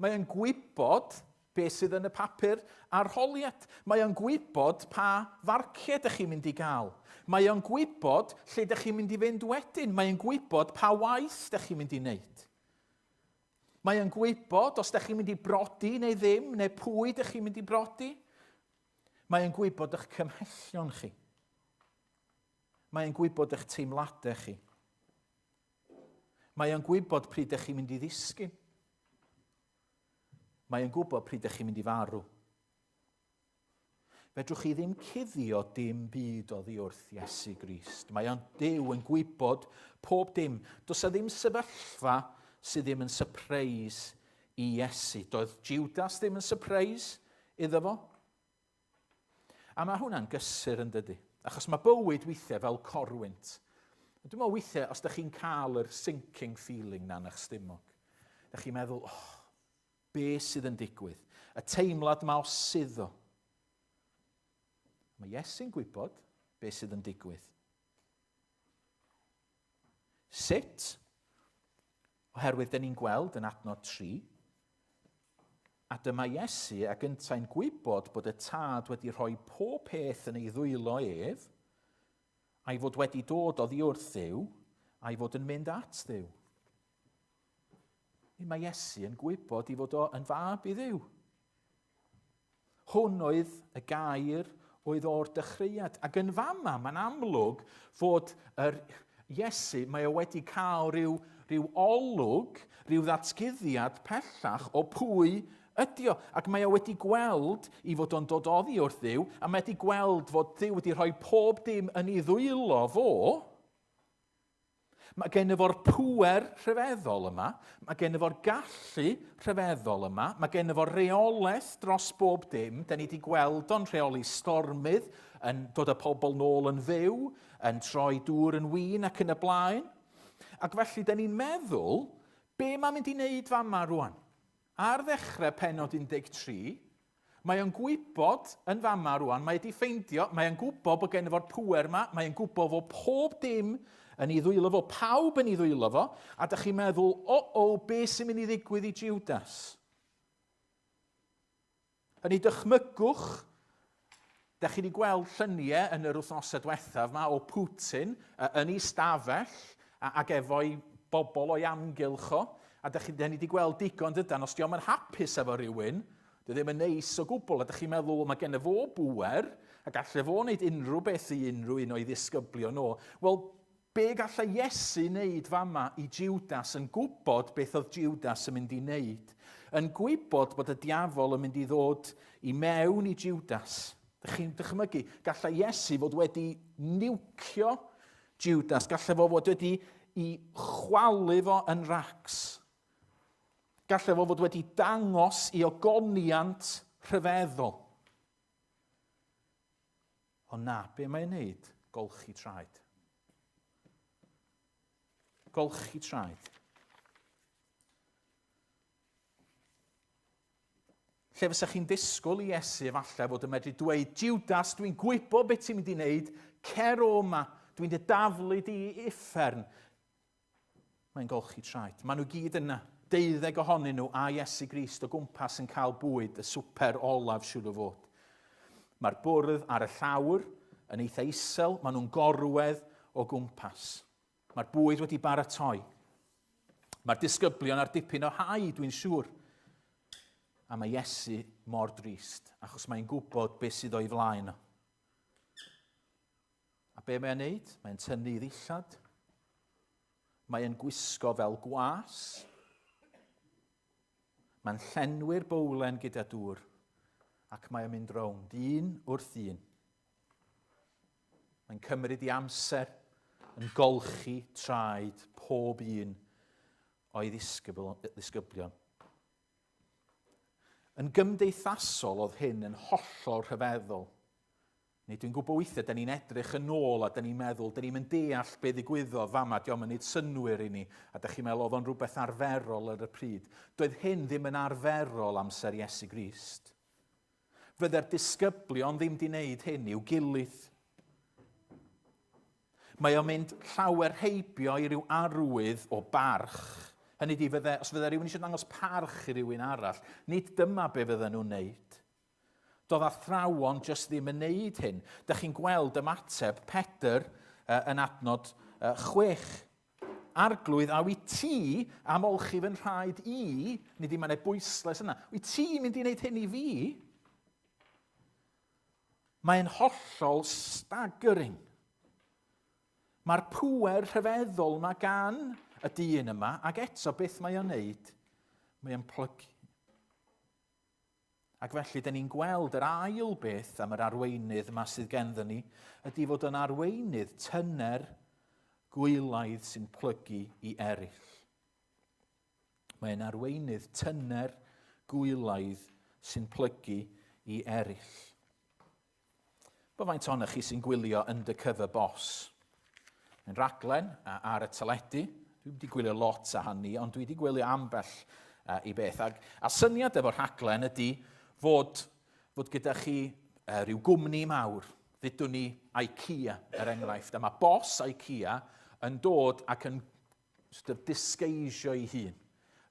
Mae o'n gwybod beth sydd yn y papur arholiad. Mae o'n gwybod pa farciau da chi'n mynd i gael. Mae o'n gwybod lle da chi'n mynd i fynd wedyn. Mae o'n gwybod pa waith da chi'n mynd i wneud. Mae o'n gwybod os da chi'n mynd i brodi neu ddim, neu pwy da chi'n mynd i brodi. Mae o'n gwybod eich cymhellion chi. Mae o'n gwybod eich teimladau chi. Mae o'n gwybod pryd ydych chi'n mynd i ddisgyn. Mae o'n gwybod pryd ydych chi'n mynd i farw. Fedrwch chi ddim cuddio dim byd oddi wrth Iesu Grist. Mae o'n Duw yn gwybod pob dim. Does e ddim sefyllfa sydd ddim yn surprise i Iesu. Doedd Judas ddim yn surprise iddo fo. A mae hwnna'n gysur yn dydy? Achos mae bywyd weithiau fel corwynt. Dwi'n meddwl weithiau, os ydych chi'n cael yr sinking feeling na yn eich stumog, ydych chi'n meddwl, oh, be sydd yn digwydd? Y teimlad ma o suddo. Mae Iesu'n gwybod. beth sydd yn digwydd. Sut? Oherwydd dyn ni'n gweld yn adnod 3, a dyma Iesu ac yntau'n gwybod bod y Tad wedi rhoi pob peth yn ei ddwylo ef, a'i fod wedi dod oddi wrth Dduw, a'i fod yn mynd at Dduw. Mae Iesu yn gwybod i fod o yn fab i Dduw. Hwn oedd y gair oedd o'r dechreuad. Ac yn fama, mae'n amlwg fod yr Iesu, mae o wedi cael rhyw, rhyw olwg, rhyw ddatguddiad pellach o pwy ydy o. Ac mae o wedi gweld i fod o'n dod oddi wrth Dduw, a mae wedi gweld fod Dduw wedi rhoi pob dim yn ei ddwylo fo. Mae gen fo'r pŵer rhyfeddol yma, mae gen fo'r gallu rhyfeddol yma, mae gen fo'r reolaeth dros bob dim. Da ni wedi gweld o'n rheoli stormydd, yn dod â pobl nôl yn fyw, yn troi dŵr yn win ac yn y blaen. Ac felly, da ni'n meddwl, be mae'n mynd i wneud fama rwan? Ar ddechrau pennod 13, mae o'n gwybod yn fama rwan, mae wedi ffeindio, mae o'n gwybod bod gen fo'r pŵer yma, mae o'n gwybod fod pob dim yn ei ddwylo fo, pawb yn ei ddwylo fo, a da chi'n meddwl, o, o, be sy'n mynd i ddigwydd i Judas? Yn ei dychmygwch, da chi wedi gweld lluniau yn yr wythnosau diwethaf yma o Putin yn ei stafell ac efo'i bobl o'i amgylch o. A da chi da ni wedi gweld digon dydan, os diolch yn hapus efo rhywun, dy ddim yn neis o gwbl, a da chi'n meddwl, mae gen fo bŵer, a gallai fo wneud unrhyw beth i unrhyw un o'i ddisgyblion o. Wel, Be gallai Iesu wneud fama i Jiwdas yn gwybod beth oedd Jiwdas yn mynd i wneud? Yn gwybod bod y diafol yn mynd i ddod i mewn i Jiwdas. Dych chi'n dychmygu, gallai Iesu fod wedi niwcio Jiwdas, gallai fo fod wedi i chwalu fo yn racs. Gallai fo fod wedi dangos i ogoniant rhyfeddol. Ond na, be mae'n neud? Golchi traed. Golchi traed. Lle fysa chi'n disgwyl i Iesu efallai fod yn medru dweud, Judas, dwi'n gwybod beth ti'n mynd i wneud, cer o yma, dwi'n dy daflu di i uffern. Mae'n golchi traed. Maen nhw gyd yna, deuddeg ohonyn nhw a Iesu Grist o gwmpas yn cael bwyd, y swper olaf siŵr o fod. Mae'r bwrdd ar y llawr yn eitha isel, maen nhw'n gorwedd o gwmpas. Mae'r bwyd wedi baratoi. Mae'r disgyblion ar dipyn o hau, dwi'n siŵr. A mae Iesu mor drist, achos mae'n gwybod beth sydd o'i flaen o. A be mae'n neud? Mae'n tynnu i ddillad. Mae'n gwisgo fel gwas. Mae'n llenwi'r bowlen gyda dŵr ac mae'n mynd rownd un wrth un. Mae'n cymryd i amser yn golchi traed pob un o'i ddisgyblion. Yn gymdeithasol oedd hyn yn hollol rhyfeddol. Neu dwi'n gwybod weithiau, da ni'n edrych yn ôl a da ni'n meddwl, da ni'n mynd deall be ddigwyddodd fama, diolch yn neud synnwyr i ni, a da chi'n meddwl oedd o'n rhywbeth arferol ar y pryd. Doedd hyn ddim yn arferol amser Iesu Grist. Fydde'r disgyblion ddim di wneud hyn i'w gilydd. Mae o'n mynd llawer heibio i ryw arwydd o barch. Hynny di, fydde, os fydde rhywun eisiau dangos parch i rywun arall, nid dyma be fydden nhw'n wneud. Doedd athrawon jyst ddim yn neud hyn. Dych chi'n gweld ymateb Pedr yn adnod 6. Arglwydd, a wyt ti am olchi fy nhraed i? Nid i mae'n ei bwyslais yna. Wyt ti'n mynd i wneud hyn i fi? Mae'n hollol staggering. Mae'r pŵer rhyfeddol yma gan y dyn yma, ac eto beth mae o'n wneud? Mae o'n plygu. Ac felly, dyn ni'n gweld yr ail beth am yr arweinydd yma sydd genddo ni, ydy fod yn arweinydd tyner gwylaidd sy'n plygu i eraill. Mae'n arweinydd tyner gwylaidd sy'n plygu i eraill. Bo faint ohonoch chi sy'n gwylio Undercover Boss? Mae'n raglen ar y teledu. Dwi wedi gwylio lot a hynny, ond dwi wedi gwylio ambell i beth. Ac, a syniad efo'r rhaglen ydy fod, fod gyda chi rhyw gwmni mawr. Ddudwn ni IKEA, er enghraifft, a mae bos IKEA yn dod ac yn sort of disguisio ei hun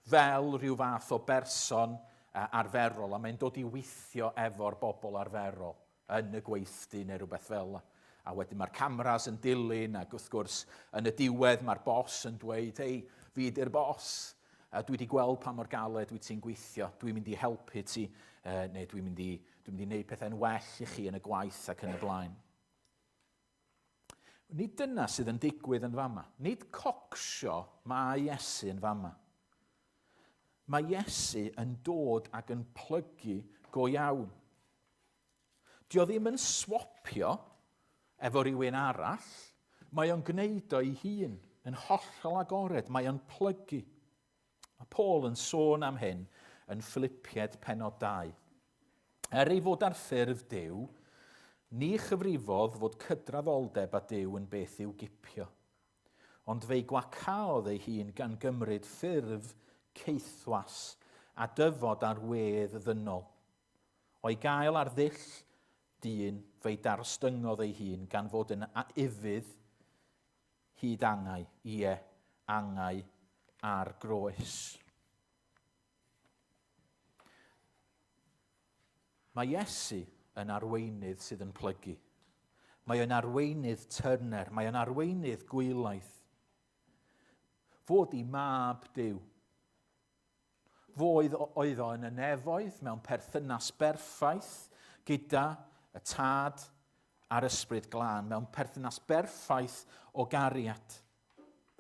fel rhyw fath o berson arferol, a mae'n dod i weithio efo'r bobl arferol yn y gweithdy neu rhywbeth fel yna. A wedyn mae'r cameras yn dilyn, ac wrth gwrs, yn y diwedd mae'r bos yn dweud, hei, fi di'r bos, a dwi wedi gweld pa mor galed wyt ti'n gweithio, dwi'n mynd i helpu ti, neu dwi'n mynd i, dwi'n mynd i wneud pethau'n well i chi yn y gwaith ac yn y blaen. Nid dyna sydd yn digwydd yn fama. Nid cocsio mae Iesu yn fama. Mae Iesu yn dod ac yn plygu go iawn. Dio ddim yn swopio efo rhywun arall, mae o'n gwneud o'i hun yn hollol agored, mae o'n plygu. Mae Paul yn sôn am hyn yn Philippiaid penod 2. Er ei fod ar ffurf Duw, ni chyfrifodd fod cydraddoldeb â Duw yn beth i'w gipio. Ond fe'i gwacaodd ei hun gan gymryd ffurf caethwas a dyfod ar wedd ddynol. O'i gael ar ddull dyn, fe'i darostyngodd ei hun gan fod yn ufudd hyd angau, ie, angau ar groes. Mae Iesu yn arweinydd sydd yn plygu. Mae o'n arweinydd tyner, mae o'n arweinydd gwylaidd. Fod i mab Duw. Fo oedd, oedd o yn y nefoedd mewn perthynas berffaith gyda y Tad a'r Ysbryd Glân, mewn perthynas berffaith o gariad.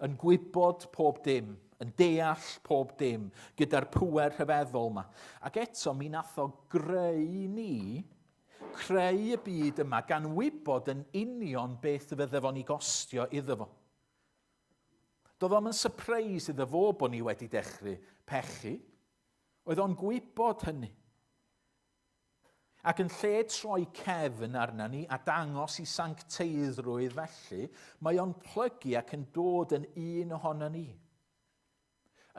Yn gwybod pob dim, yn deall pob dim, gyda'r pŵer rhyfeddol yma. Ac eto, mi nath o greu ni, creu y byd yma, gan wybod yn union beth fydde fo'n ei gostio iddo fo. Doedd o'm yn surprise iddo fo bod ni wedi dechrau pechu. Oedd o'n gwybod hynny. Ac yn lle troi cefn arna ni a dangos i sancteiddrwydd felly, mae o'n plygu ac yn dod yn un ohono ni.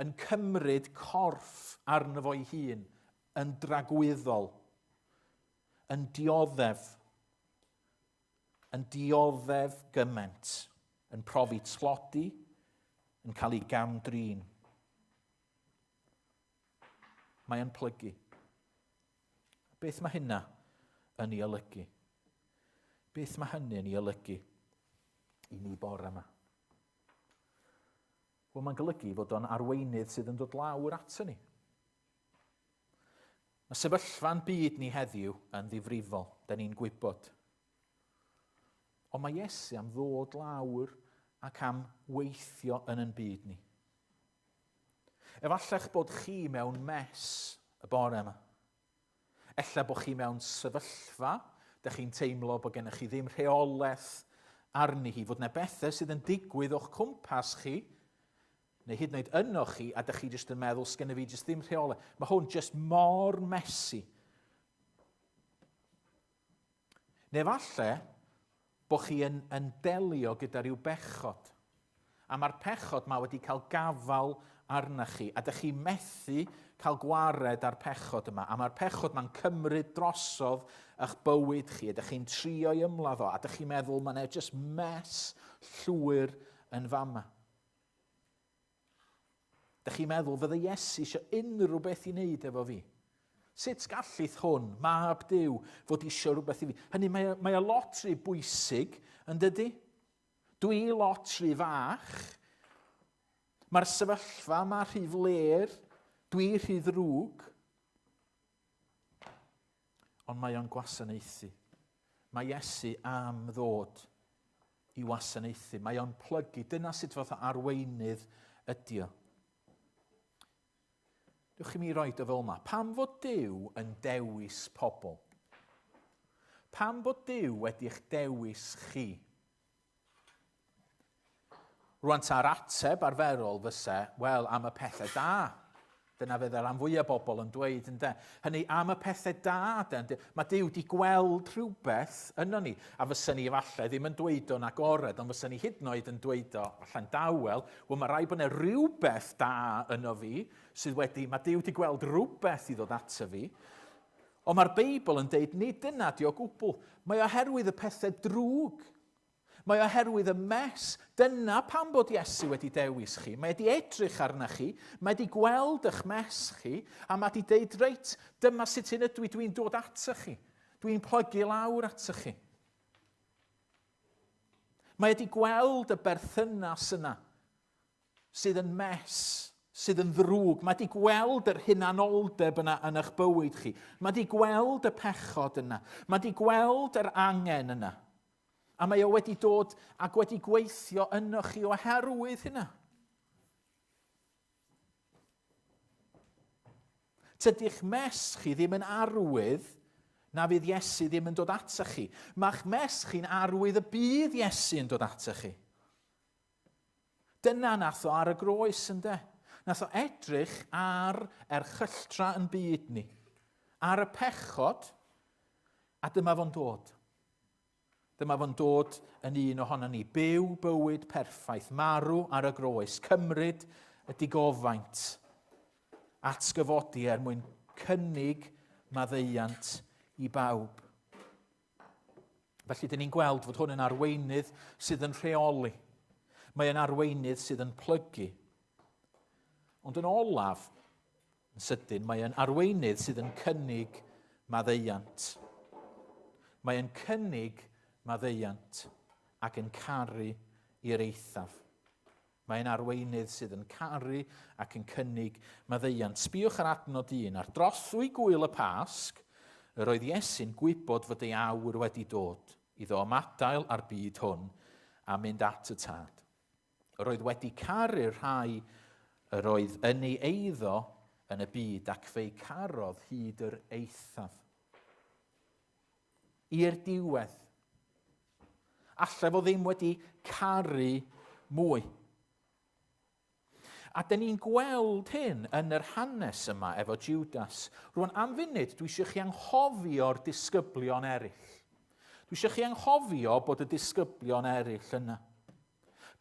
Yn cymryd corff arno fo'i hun, yn dragwyddol, yn dioddef, yn dioddef gymaint, yn profi tlodi, yn cael ei gam-drin. Mae o'n plygu. Beth mae hynna yn ei olygu? Beth mae hynny yn ei olygu i ni bore yma? Wel, mae'n golygu fod o'n arweinydd sydd yn dod lawr ato ni. Mae sefyllfa'n byd ni heddiw yn ddifrifol, da ni'n gwybod. Ond mae Iesu am ddod lawr ac am weithio yn yn byd ni. Efallai'ch bod chi mewn mess y bore yma. Ella bod chi mewn sefyllfa, dych chi'n teimlo bod gennych chi ddim rheolaeth arni hi, fod yna bethau sydd yn digwydd o'ch cwmpas chi, neu hyd yn oed yno chi, a dych chi jyst yn meddwl, sgynny fi jyst ddim rheolaeth. Mae hwn jyst mor messy. Neu falle bod chi yn, yn delio gyda rhyw bechod. A mae'r pechod ma wedi cael gafael arna chi, a dych chi methu cael gwared ar pechod yma. A mae'r pechod ma'n cymryd drosodd eich bywyd chi, a dych chi'n trio i ymladd o, a dych chi'n meddwl mae'n e just mess llwyr yn fama. Dych chi'n meddwl, fydde Iesu eisiau unrhyw beth i wneud efo fi? Sut gallith hwn, mab Duw, fod eisiau rhywbeth i fi? Hynny, mae, mae o lot rhy bwysig, yn dydy? Dwi lot rhy fach. Mae'r sefyllfa yma rhy fler. Dwi rhy ddrwg. Ond mae o'n gwasanaethu. Mae Iesu am ddod i wasanaethu. Mae o'n plygu. Dyna sut fath o arweinydd ydy o. Dewch i mi roed o fel yma. Pam fod Duw yn dewis pobl? Pam bod Duw wedi'ch dewis chi? Rwan ta'r ateb arferol fyse, wel, am y pethau da. Dyna fydd y rhan fwyaf bobl yn dweud, ynde. Hynny, am y pethau da, de. Mae Duw wedi gweld rhywbeth yno ni. A fysa ni efallai ddim yn dweud o'n agored, ond fysa ni hyd yn oed yn dweud o allan dawel, wel, mae rhaid bod yna rhywbeth da yno fi sydd wedi, mae Duw wedi gweld rhywbeth i ddod ato fi. Ond mae'r Beibl yn deud nid dyna di o gwbl. Mae oherwydd y pethau drwg. Mae oherwydd y mess. Dyna pam bod Iesu wedi dewis chi. Mae wedi edrych arna chi, mae wedi gweld eich mess chi, a mae wedi deud, reit, dyma sut hyn ydw i, dwi'n dod atoch chi. Dwi'n plygu lawr atoch chi. Mae wedi gweld y berthynas yna sydd yn mess, sydd yn ddrwg. Mae wedi gweld yr hunanoldeb yna yn eich bywyd chi. Mae wedi gweld y pechod yna. Mae wedi gweld yr angen yna. A mae o wedi dod ac wedi gweithio yno chi oherwydd hynna. Tydi'ch mes chi ddim yn arwydd na fydd Iesu ddim yn dod atoch chi. Mae'ch mes chi'n arwydd y bydd Iesu yn dod atoch chi. Dyna nath o ar y groes, ynde? Nath o edrych ar erchylltra yn byd ni, ar y pechod, a dyma fo'n dod. Dyma fo'n dod yn un ohono ni. Byw bywyd perffaith, marw ar y groes, cymryd y digofaint, atgyfodi er mwyn cynnig maddeuant i bawb. Felly, dyn ni'n gweld fod hwn yn arweinydd sydd yn rheoli. Mae yn arweinydd sydd yn plygu. Ond yn olaf, yn sydyn, mae yn arweinydd sydd yn cynnig maddeuant. Mae yn cynnig maddeuant ac yn caru i'r eithaf. Mae'n arweinydd sydd yn caru ac yn cynnig maddeuant. Sbïwch ar adnod un. Ar drothwy gwyl y Pasg, yr oedd Iesu'n gwybod fod ei awr wedi dod iddo ymadael â'r byd hwn a mynd at y Tad. Yr oedd wedi caru'r rhai yr oedd yn ei eiddo yn y byd ac fe'i carodd hyd yr eithaf. I'r diwedd. Alla fo ddim wedi caru mwy. A dyn ni'n gweld hyn yn yr hanes yma efo Judas. Rwan, am funud, dwi eisiau chi anghofio'r disgyblion eraill. Dwi eisiau chi anghofio bod y disgyblion eraill yna.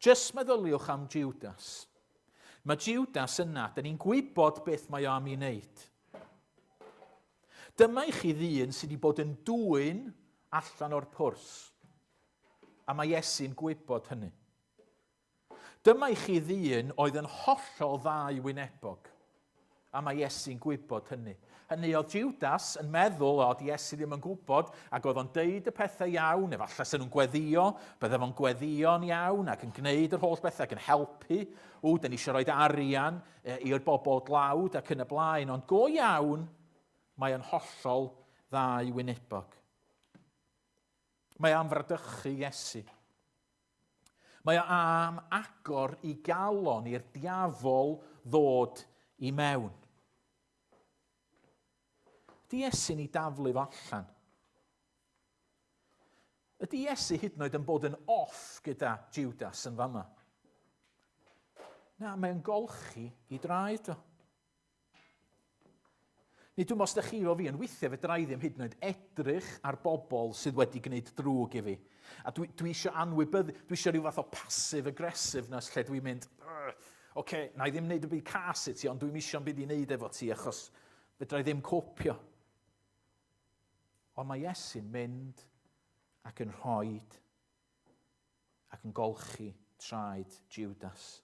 Just meddyliwch am Judas. Mae Judas yna, dyn ni'n gwybod beth mae o am ei wneud. Dyma i chi ddyn sydd wedi bod yn dwyn allan o'r pwrs. A mae Iesu'n gwybod hynny. Dyma i chi ddyn oedd yn hollol ddau wynebog. A mae Iesu'n gwybod hynny. Hynny oedd Judas yn meddwl, o, di Iesu ddim yn gwybod, ac oedd o'n deud y pethau iawn, efallai sy'n nhw'n gweddio, bydde fo'n gweddio'n iawn ac yn gwneud yr holl bethau ac yn helpu. O, dyn ni eisiau rhoi arian i'r bobl dlawd ac yn y blaen, ond go iawn, mae o'n hollol ddau wynebog. Mae am fradychu Iesu. Mae o am agor i galon i'r diafol ddod i mewn. Ydy Iesu'n ei daflu fo allan? Ydy Iesu hyd yn oed yn bod yn off gyda Judas yn fama? Na, mae'n golchi i draed o. Nid dwi'n os ydych chi fel fi, ond weithiau fedra i ddim hyd yn oed edrych ar bobl sydd wedi gwneud drwg i fi. A dwi, dwi eisiau anwybyddu, dwi eisiau rhyw fath o passive aggressiveness lle dwi'n mynd, oce, okay, na i ddim wneud y byd cas i ti, ond dwi'n eisiau'n byd i wneud efo ti achos fedra i ddim copio. Ond mae Iesu'n mynd ac yn rhoi ac yn golchi traed Judas.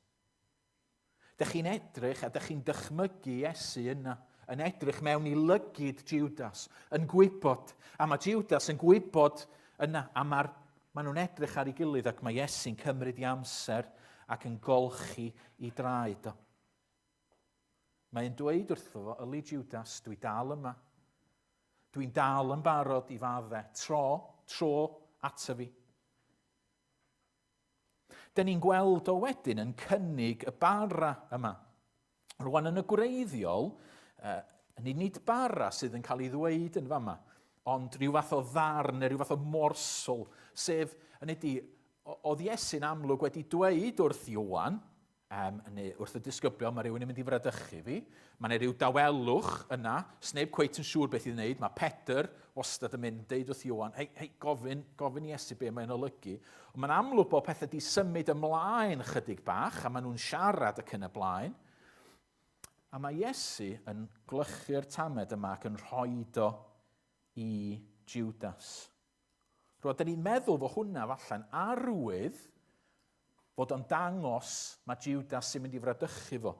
Dych chi'n edrych a dych chi'n dychmygu Iesu yna, yn edrych mewn i lygid Judas, yn gwybod, a mae Judas yn gwybod yna, a mae'r, maen nhw'n edrych ar ei gilydd ac mae Iesu'n cymryd i amser ac yn golchi i draed o. Mae'n dweud wrtho fo, yli Judas, dwi dal yma. Dwi'n dal yn barod i fadde. Tro, tro ato fi. Dyn ni'n gweld o wedyn yn cynnig y bara yma. Rwan yn y gwreiddiol, uh, nid nid bara sydd yn cael ei ddweud yn fama, ond rhyw fath o ddarn neu rhyw fath o morsel, sef, yn ydy, oedd Iesu'n amlwg wedi dweud wrth Ioan, Um, neu wrth y disgyblion, mae rhywun yn mynd i fradychu fi. Mae yna rhyw dawelwch yna, sneb cweit yn siŵr beth i wneud. Mae Pedr wastad yn mynd deud wrth Ioan, hei, hei, gofyn, gofyn i Iesu be mae'n olygu. Ond mae'n amlwg bod pethau di symud ymlaen chydig bach, a maen nhw'n siarad ac yn y blaen. A mae Iesu yn glychu'r tamed yma ac yn rhoi do. i Judas. Rwan, da ni'n meddwl fod hwnna falle'n arwydd fod o'n dangos mae Judas sy'n mynd i fradychu fo.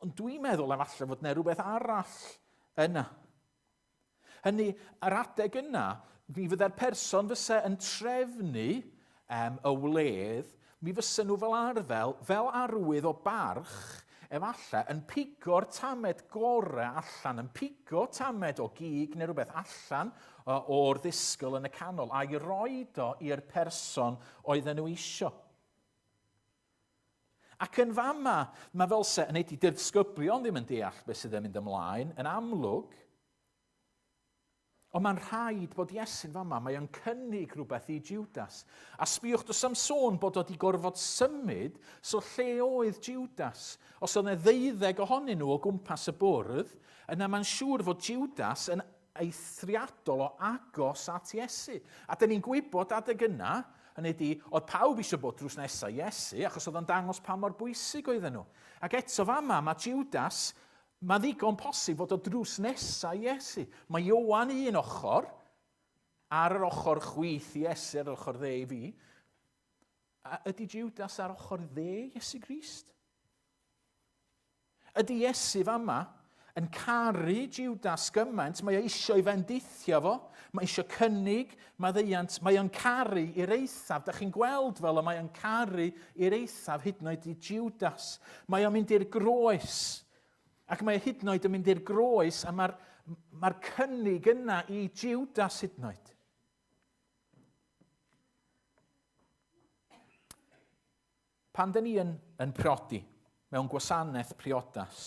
Ond dwi'n meddwl efallai fod yna rhywbeth arall yna. Hynny, ar adeg yna, mi fydde'r person fysa yn trefnu um, y wledd, mi fysa nhw fel arfer, fel arwydd o barch, efallai, yn pigo'r tamed gorau allan, yn pigo tamed o gig neu rhywbeth allan o'r ddisgl yn y canol, a'i roed o i'r person oedden nhw isio. Ac yn fama, mae fel se, yn ei disgyblion ddim yn deall beth sydd yn mynd ymlaen, yn amlwg, Ond mae'n rhaid bod Iesu'n fama, mae o'n cynnig rhywbeth i Judas. A sbïwch, does am sôn bod o wedi gorfod symud, so lle oedd Judas? Os oedd yna ddeuddeg ohonyn nhw o gwmpas y bwrdd, yna mae'n siŵr fod Judas yn eithriadol o agos at Iesu. A dyn ni'n gwybod adeg yna, hynny ydi, oedd pawb eisiau bod drws nesaf Iesu, achos oedd o'n dangos pa mor bwysig oedden nhw. Ac eto fama, mae Judas Mae'n ddigon posib fod o drws nesa i Iesu. Mae Ioan un ochr, ar yr ochr chwith i Iesu, ar yr ochr dde i fi. A ydy Judas ar ochr dde Iesu Grist? Ydy Iesu fama yn caru Judas gymaint, mae o eisiau ei fendithio fo, mae eisiau cynnig maddeuant, mae o'n caru i'r eithaf. Da chi'n gweld fel y mae o'n caru i'r eithaf hyd yn oed i Judas. Mae o'n mynd i'r groes. Ac mae hyd yn oed yn mynd i'r groes a mae'r mae cynnig yna i Judas hyd yn oed. Pan dyn ni yn, yn priodi, mewn gwasanaeth priodas,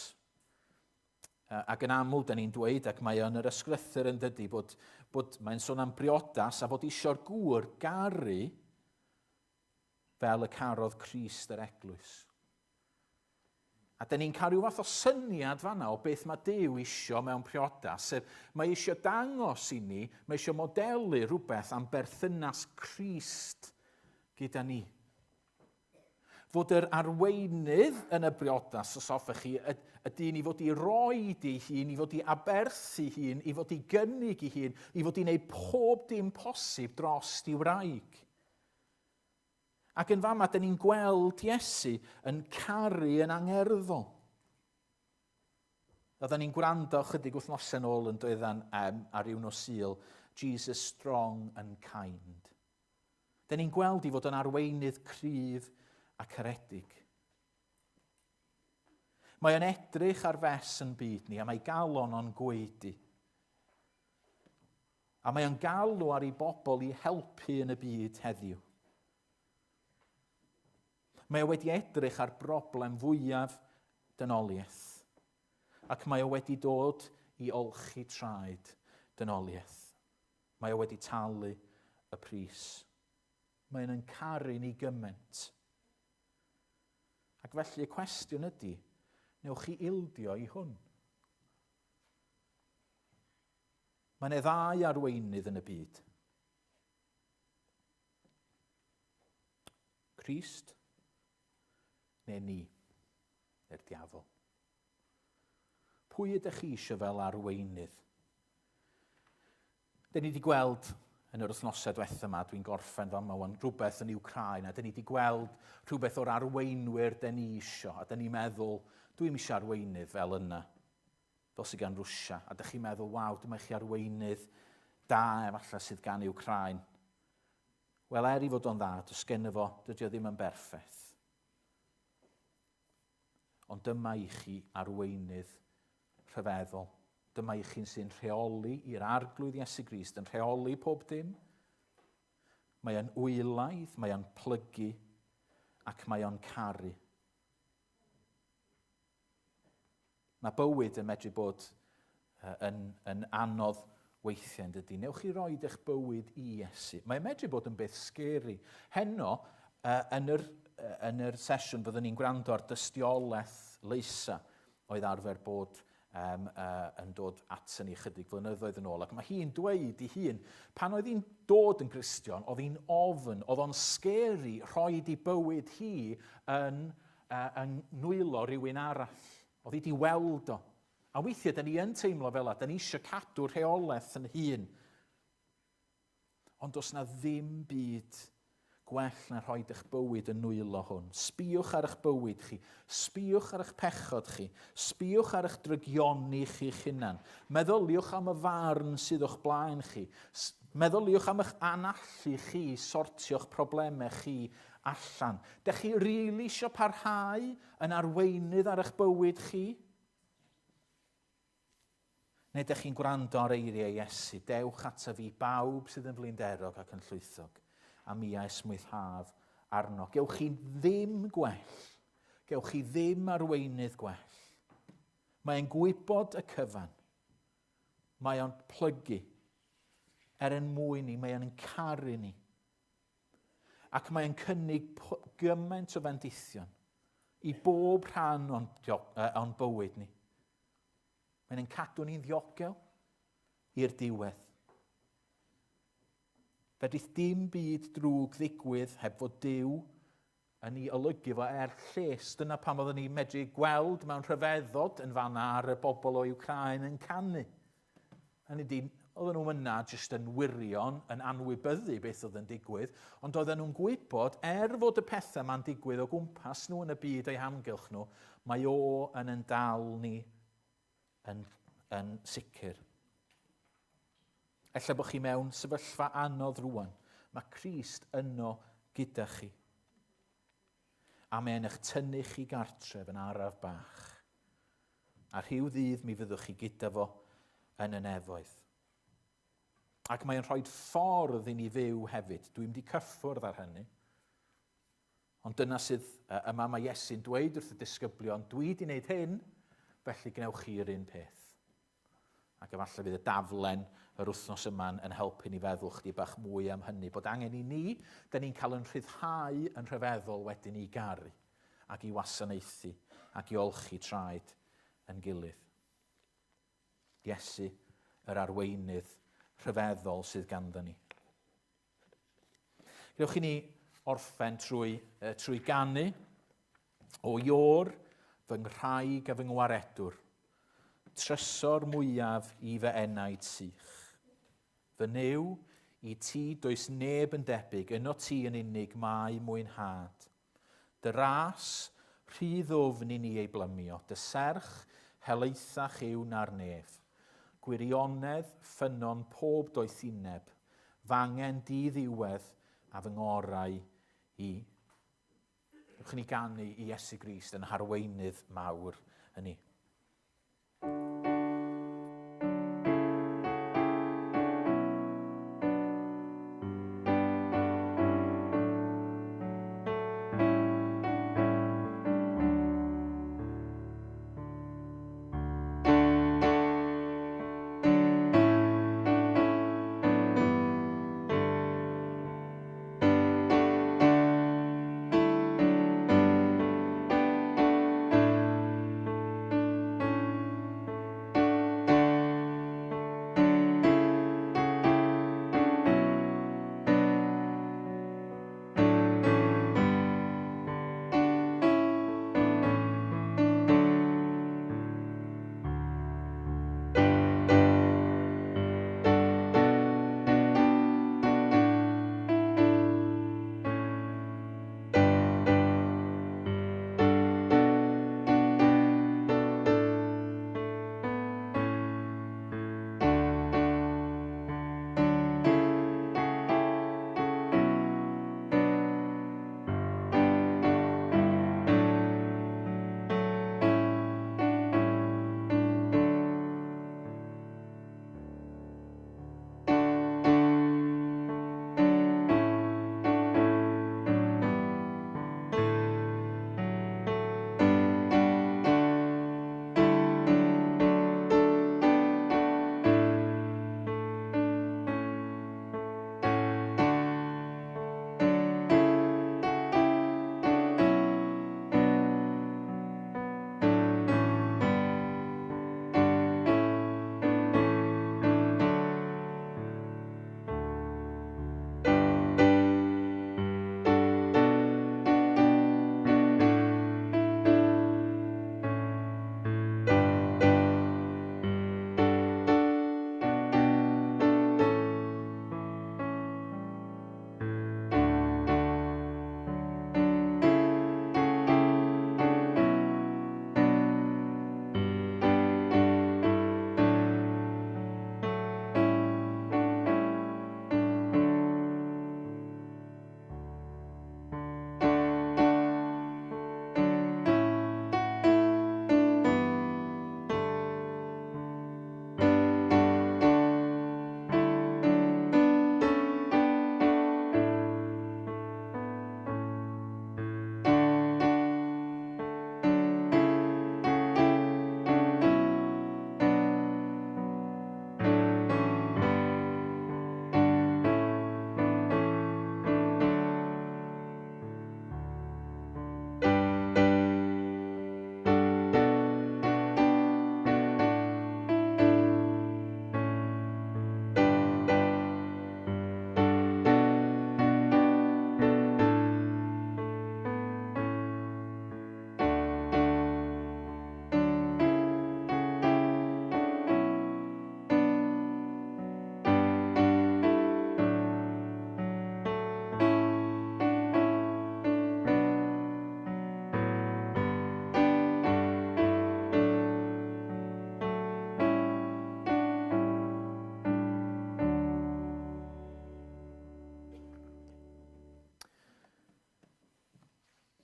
ac yn aml dyn ni'n dweud, ac mae yn yr ysgrythyr yn dydy, bod, bod mae'n sôn am briodas a bod eisiau'r gŵr garu fel y carodd Crist yr eglwys. A dyn ni'n cael rhyw fath o syniad fanna o beth mae Duw isio mewn priodas, sef mae eisiau dangos i ni, mae eisiau modelu rhywbeth am berthynas Crist gyda ni. Fod yr arweinydd yn y briodas, os hoffech chi, y, y dyn i fod i roi di hun, i fod i aberthu hun, i fod i gynnig i hun, i fod i wneud pob dim posib dros di wraig. Ac yn fama, dyn ni'n gweld Iesu yn caru yn angerddol. Oedden ni'n gwrando chydig wythnosau yn ôl yn doeddan um, ar ryw nos Sul, Jesus strong and kind. Dyn ni'n gweld i fod yn arweinydd cryf a caredig. Mae o'n edrych ar fes yn byd ni a mae galon o'n gwaedu. A mae o'n galw ar ei bobl i helpu yn y byd heddiw. Mae o wedi edrych ar broblem fwyaf dynoliaeth, ac mae o wedi dod i olchi traed dynoliaeth. Mae o wedi talu y pris. Mae o'n yn caru ni gymaint. Ac felly y cwestiwn ydy, newch chi ildio i hwn? Mae yna ddau arweinydd yn y byd. Crist neu ni, neu'r diafol. Pwy ydych chi eisiau fel arweinydd? Dyn ni wedi gweld yn yr wythnosau diwetha yma, dwi'n gorffen fan yma, rhywbeth yn Wcráin, a dyn ni wedi gweld rhywbeth o'r arweinwyr dyn ni eisiau, a dyn ni'n meddwl, dwi'n eisiau arweinydd fel yna. fel sydd gan Rwsia, a dych chi'n meddwl, waw, dyma i chi arweinydd da efallai sydd gan Wcráin. Wel, er i fod o'n dda, does gen fo, dydy o ddim yn berffaith. Ond dyma i chi arweinydd rhyfeddol. Dyma i chi'n sy'n rheoli i'r arglwydd Iesu Grist, yn rheoli pob dim. Mae o'n wylaidd, mae o'n plygu, ac mae o'n caru. Mae bywyd yn medru bod yn, yn anodd weithiau, yn dydy. Newch chi roi eich bywyd i Iesu. Mae'n medru bod yn beth scary. Heno, yn yr, yn yr sesiwn, byddwn ni'n gwrando ar dystiolaeth Leisa, oedd arfer bod um, yn dod at ni chydig flynyddoedd yn ôl. Ac mae hi'n dweud i hun, pan oedd hi'n dod yn Gristion, oedd hi'n ofn, oedd o'n scary rhoi di bywyd hi yn yng nwylo rhywun arall. Oedd hi 'di weld o. A weithiau, da ni yn teimlo fel 'na, da ni eisiau cadw rheolaeth yn hun. Ond does na ddim byd gwell na rhoi eich bywyd yn nwylo hwn. Sbïwch ar eich bywyd chi. Sbïwch ar eich pechod chi. Sbïwch ar eich drygioni chi'ch hunan. Meddyliwch am y farn sydd o'ch blaen chi. Meddyliwch am eich anallu chi sortio'ch problemau chi allan. Dech chi rili really eisiau parhau yn arweinydd ar eich bywyd chi? Neu dych chi'n gwrando ar eiriau Iesu, dewch ataf fi bawb sydd yn flinderog ac yn llwythog, a mi a esmwythaf arno. Gewch chi ddim gwell. Gewch chi ddim arweinydd gwell. Mae'n gwybod y cyfan. Mae o'n plygu. Er yn mwyn ni, mae o'n caru ni. Ac mae'n cynnig gymaint o fendithion i bob rhan o'n, on bywyd ni. Mae'n ein cadw ni'n ddiogel i'r diwedd. Fedrith dim byd drwg ddigwydd heb fod Duw yn ei olygu fo er lles. Dyna pam oeddwn ni'n medru gweld mewn rhyfeddod yn fanna ar y bobl o Ukraine yn canu. Hynny ydi, oedden nhw yna jyst yn wirion, yn anwybyddu beth oedd yn digwydd, ond oedden nhw'n gwybod, er fod y pethau ma'n digwydd o gwmpas nhw yn y byd eu hamgylch nhw, mae o yn yn dal ni yn, yn sicr. Ella bod chi mewn sefyllfa anodd rwan. Mae Crist yno gyda chi. A mae'n eich tynnu chi gartref yn araf bach. A rhyw ddydd mi fyddwch chi gyda fo yn y nefoedd. Ac mae'n rhoi ffordd i ni fyw hefyd. Dwi'n mynd i cyffwrdd ar hynny. Ond dyna sydd yma mae Iesu'n dweud wrth y disgyblion, dwi wedi gwneud hyn, felly gwnewch chi'r un peth. Ac efallai fydd y daflen yr wythnos yma yn helpu ni feddwl chdi bach mwy am hynny, bod angen i ni, da ni'n cael yn rhyddhau yn rhyfeddol wedyn i garu ac i wasanaethu ac i olchi traed yn gilydd. Iesu, yr arweinydd rhyfeddol sydd ganddo ni. Gewch i ni orffen trwy, trwy ganu o Ior, fy nghraig a fy ngwaredwr, trysor mwyaf i fy enaid sych. Fy Nuw, i ti does neb yn debyg, yno ti yn unig mae mwynhad. Dy ras, rhy ddwfn i ni ei blymio, dy serch, helaethach yw na'r nef. Gwirionedd, ffynnon pob doethineb, f'angen di-ddiwedd a fy ngorau i. Ewch i ni ganu i Iesu Grist yn harweinydd mawr yn ni.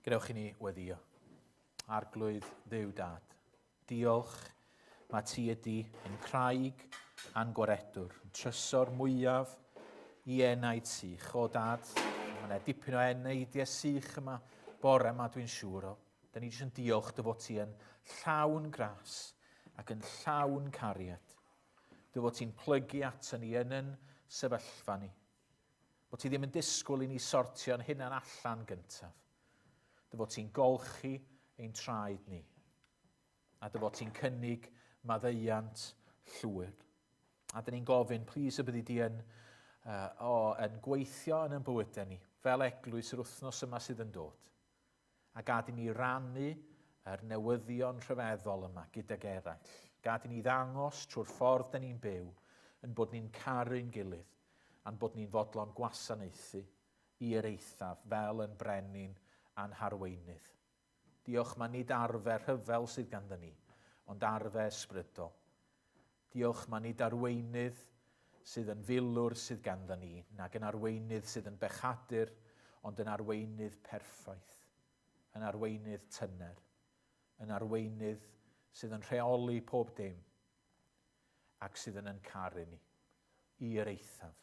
Gadewch i ni weddio. Arglwydd Dduw Dad, diolch mae ti ydy yn craig a'n gwaredwr, yn trysor mwyaf i enaid sych. O Dad, mae yna dipyn o eneidiau sych yma bore yma dwi'n siŵr o. Da ni jyst yn diolch dy fod ti yn llawn gras ac yn llawn cariad. Dy fod ti'n plygu ato ni yn yn sefyllfa ni. Bod ti ddim yn disgwyl i ni sortio'n hunan allan gyntaf. Dy fod ti'n golchi ein traed ni. A dy fod ti'n cynnig maddeuant llwyr. A dyn ni'n gofyn, plîs y byddi di yn, uh, o, yn gweithio yn ein bywydau ni, fel eglwys yr wythnos yma sydd yn dod. A gad i ni rannu yr newyddion rhyfeddol yma gydag eraill. Gad i ni ddangos trwy'r ffordd dyn ni'n byw yn bod ni'n caru'n gilydd a'n bod ni'n fodlon gwasanaethu i'r eithaf fel yn brenin a'n harweinydd. Diolch mae nid arfer rhyfel sydd ganddo ni, ond arfer ysbrydol. Diolch mae nid arweinydd sydd yn filwr sydd ganddo ni, nag yn arweinydd sydd yn bechadur, ond yn arweinydd perffaith, yn arweinydd tyner, yn arweinydd sydd yn rheoli pob dim, ac sydd yn yn caru ni, i'r eithaf.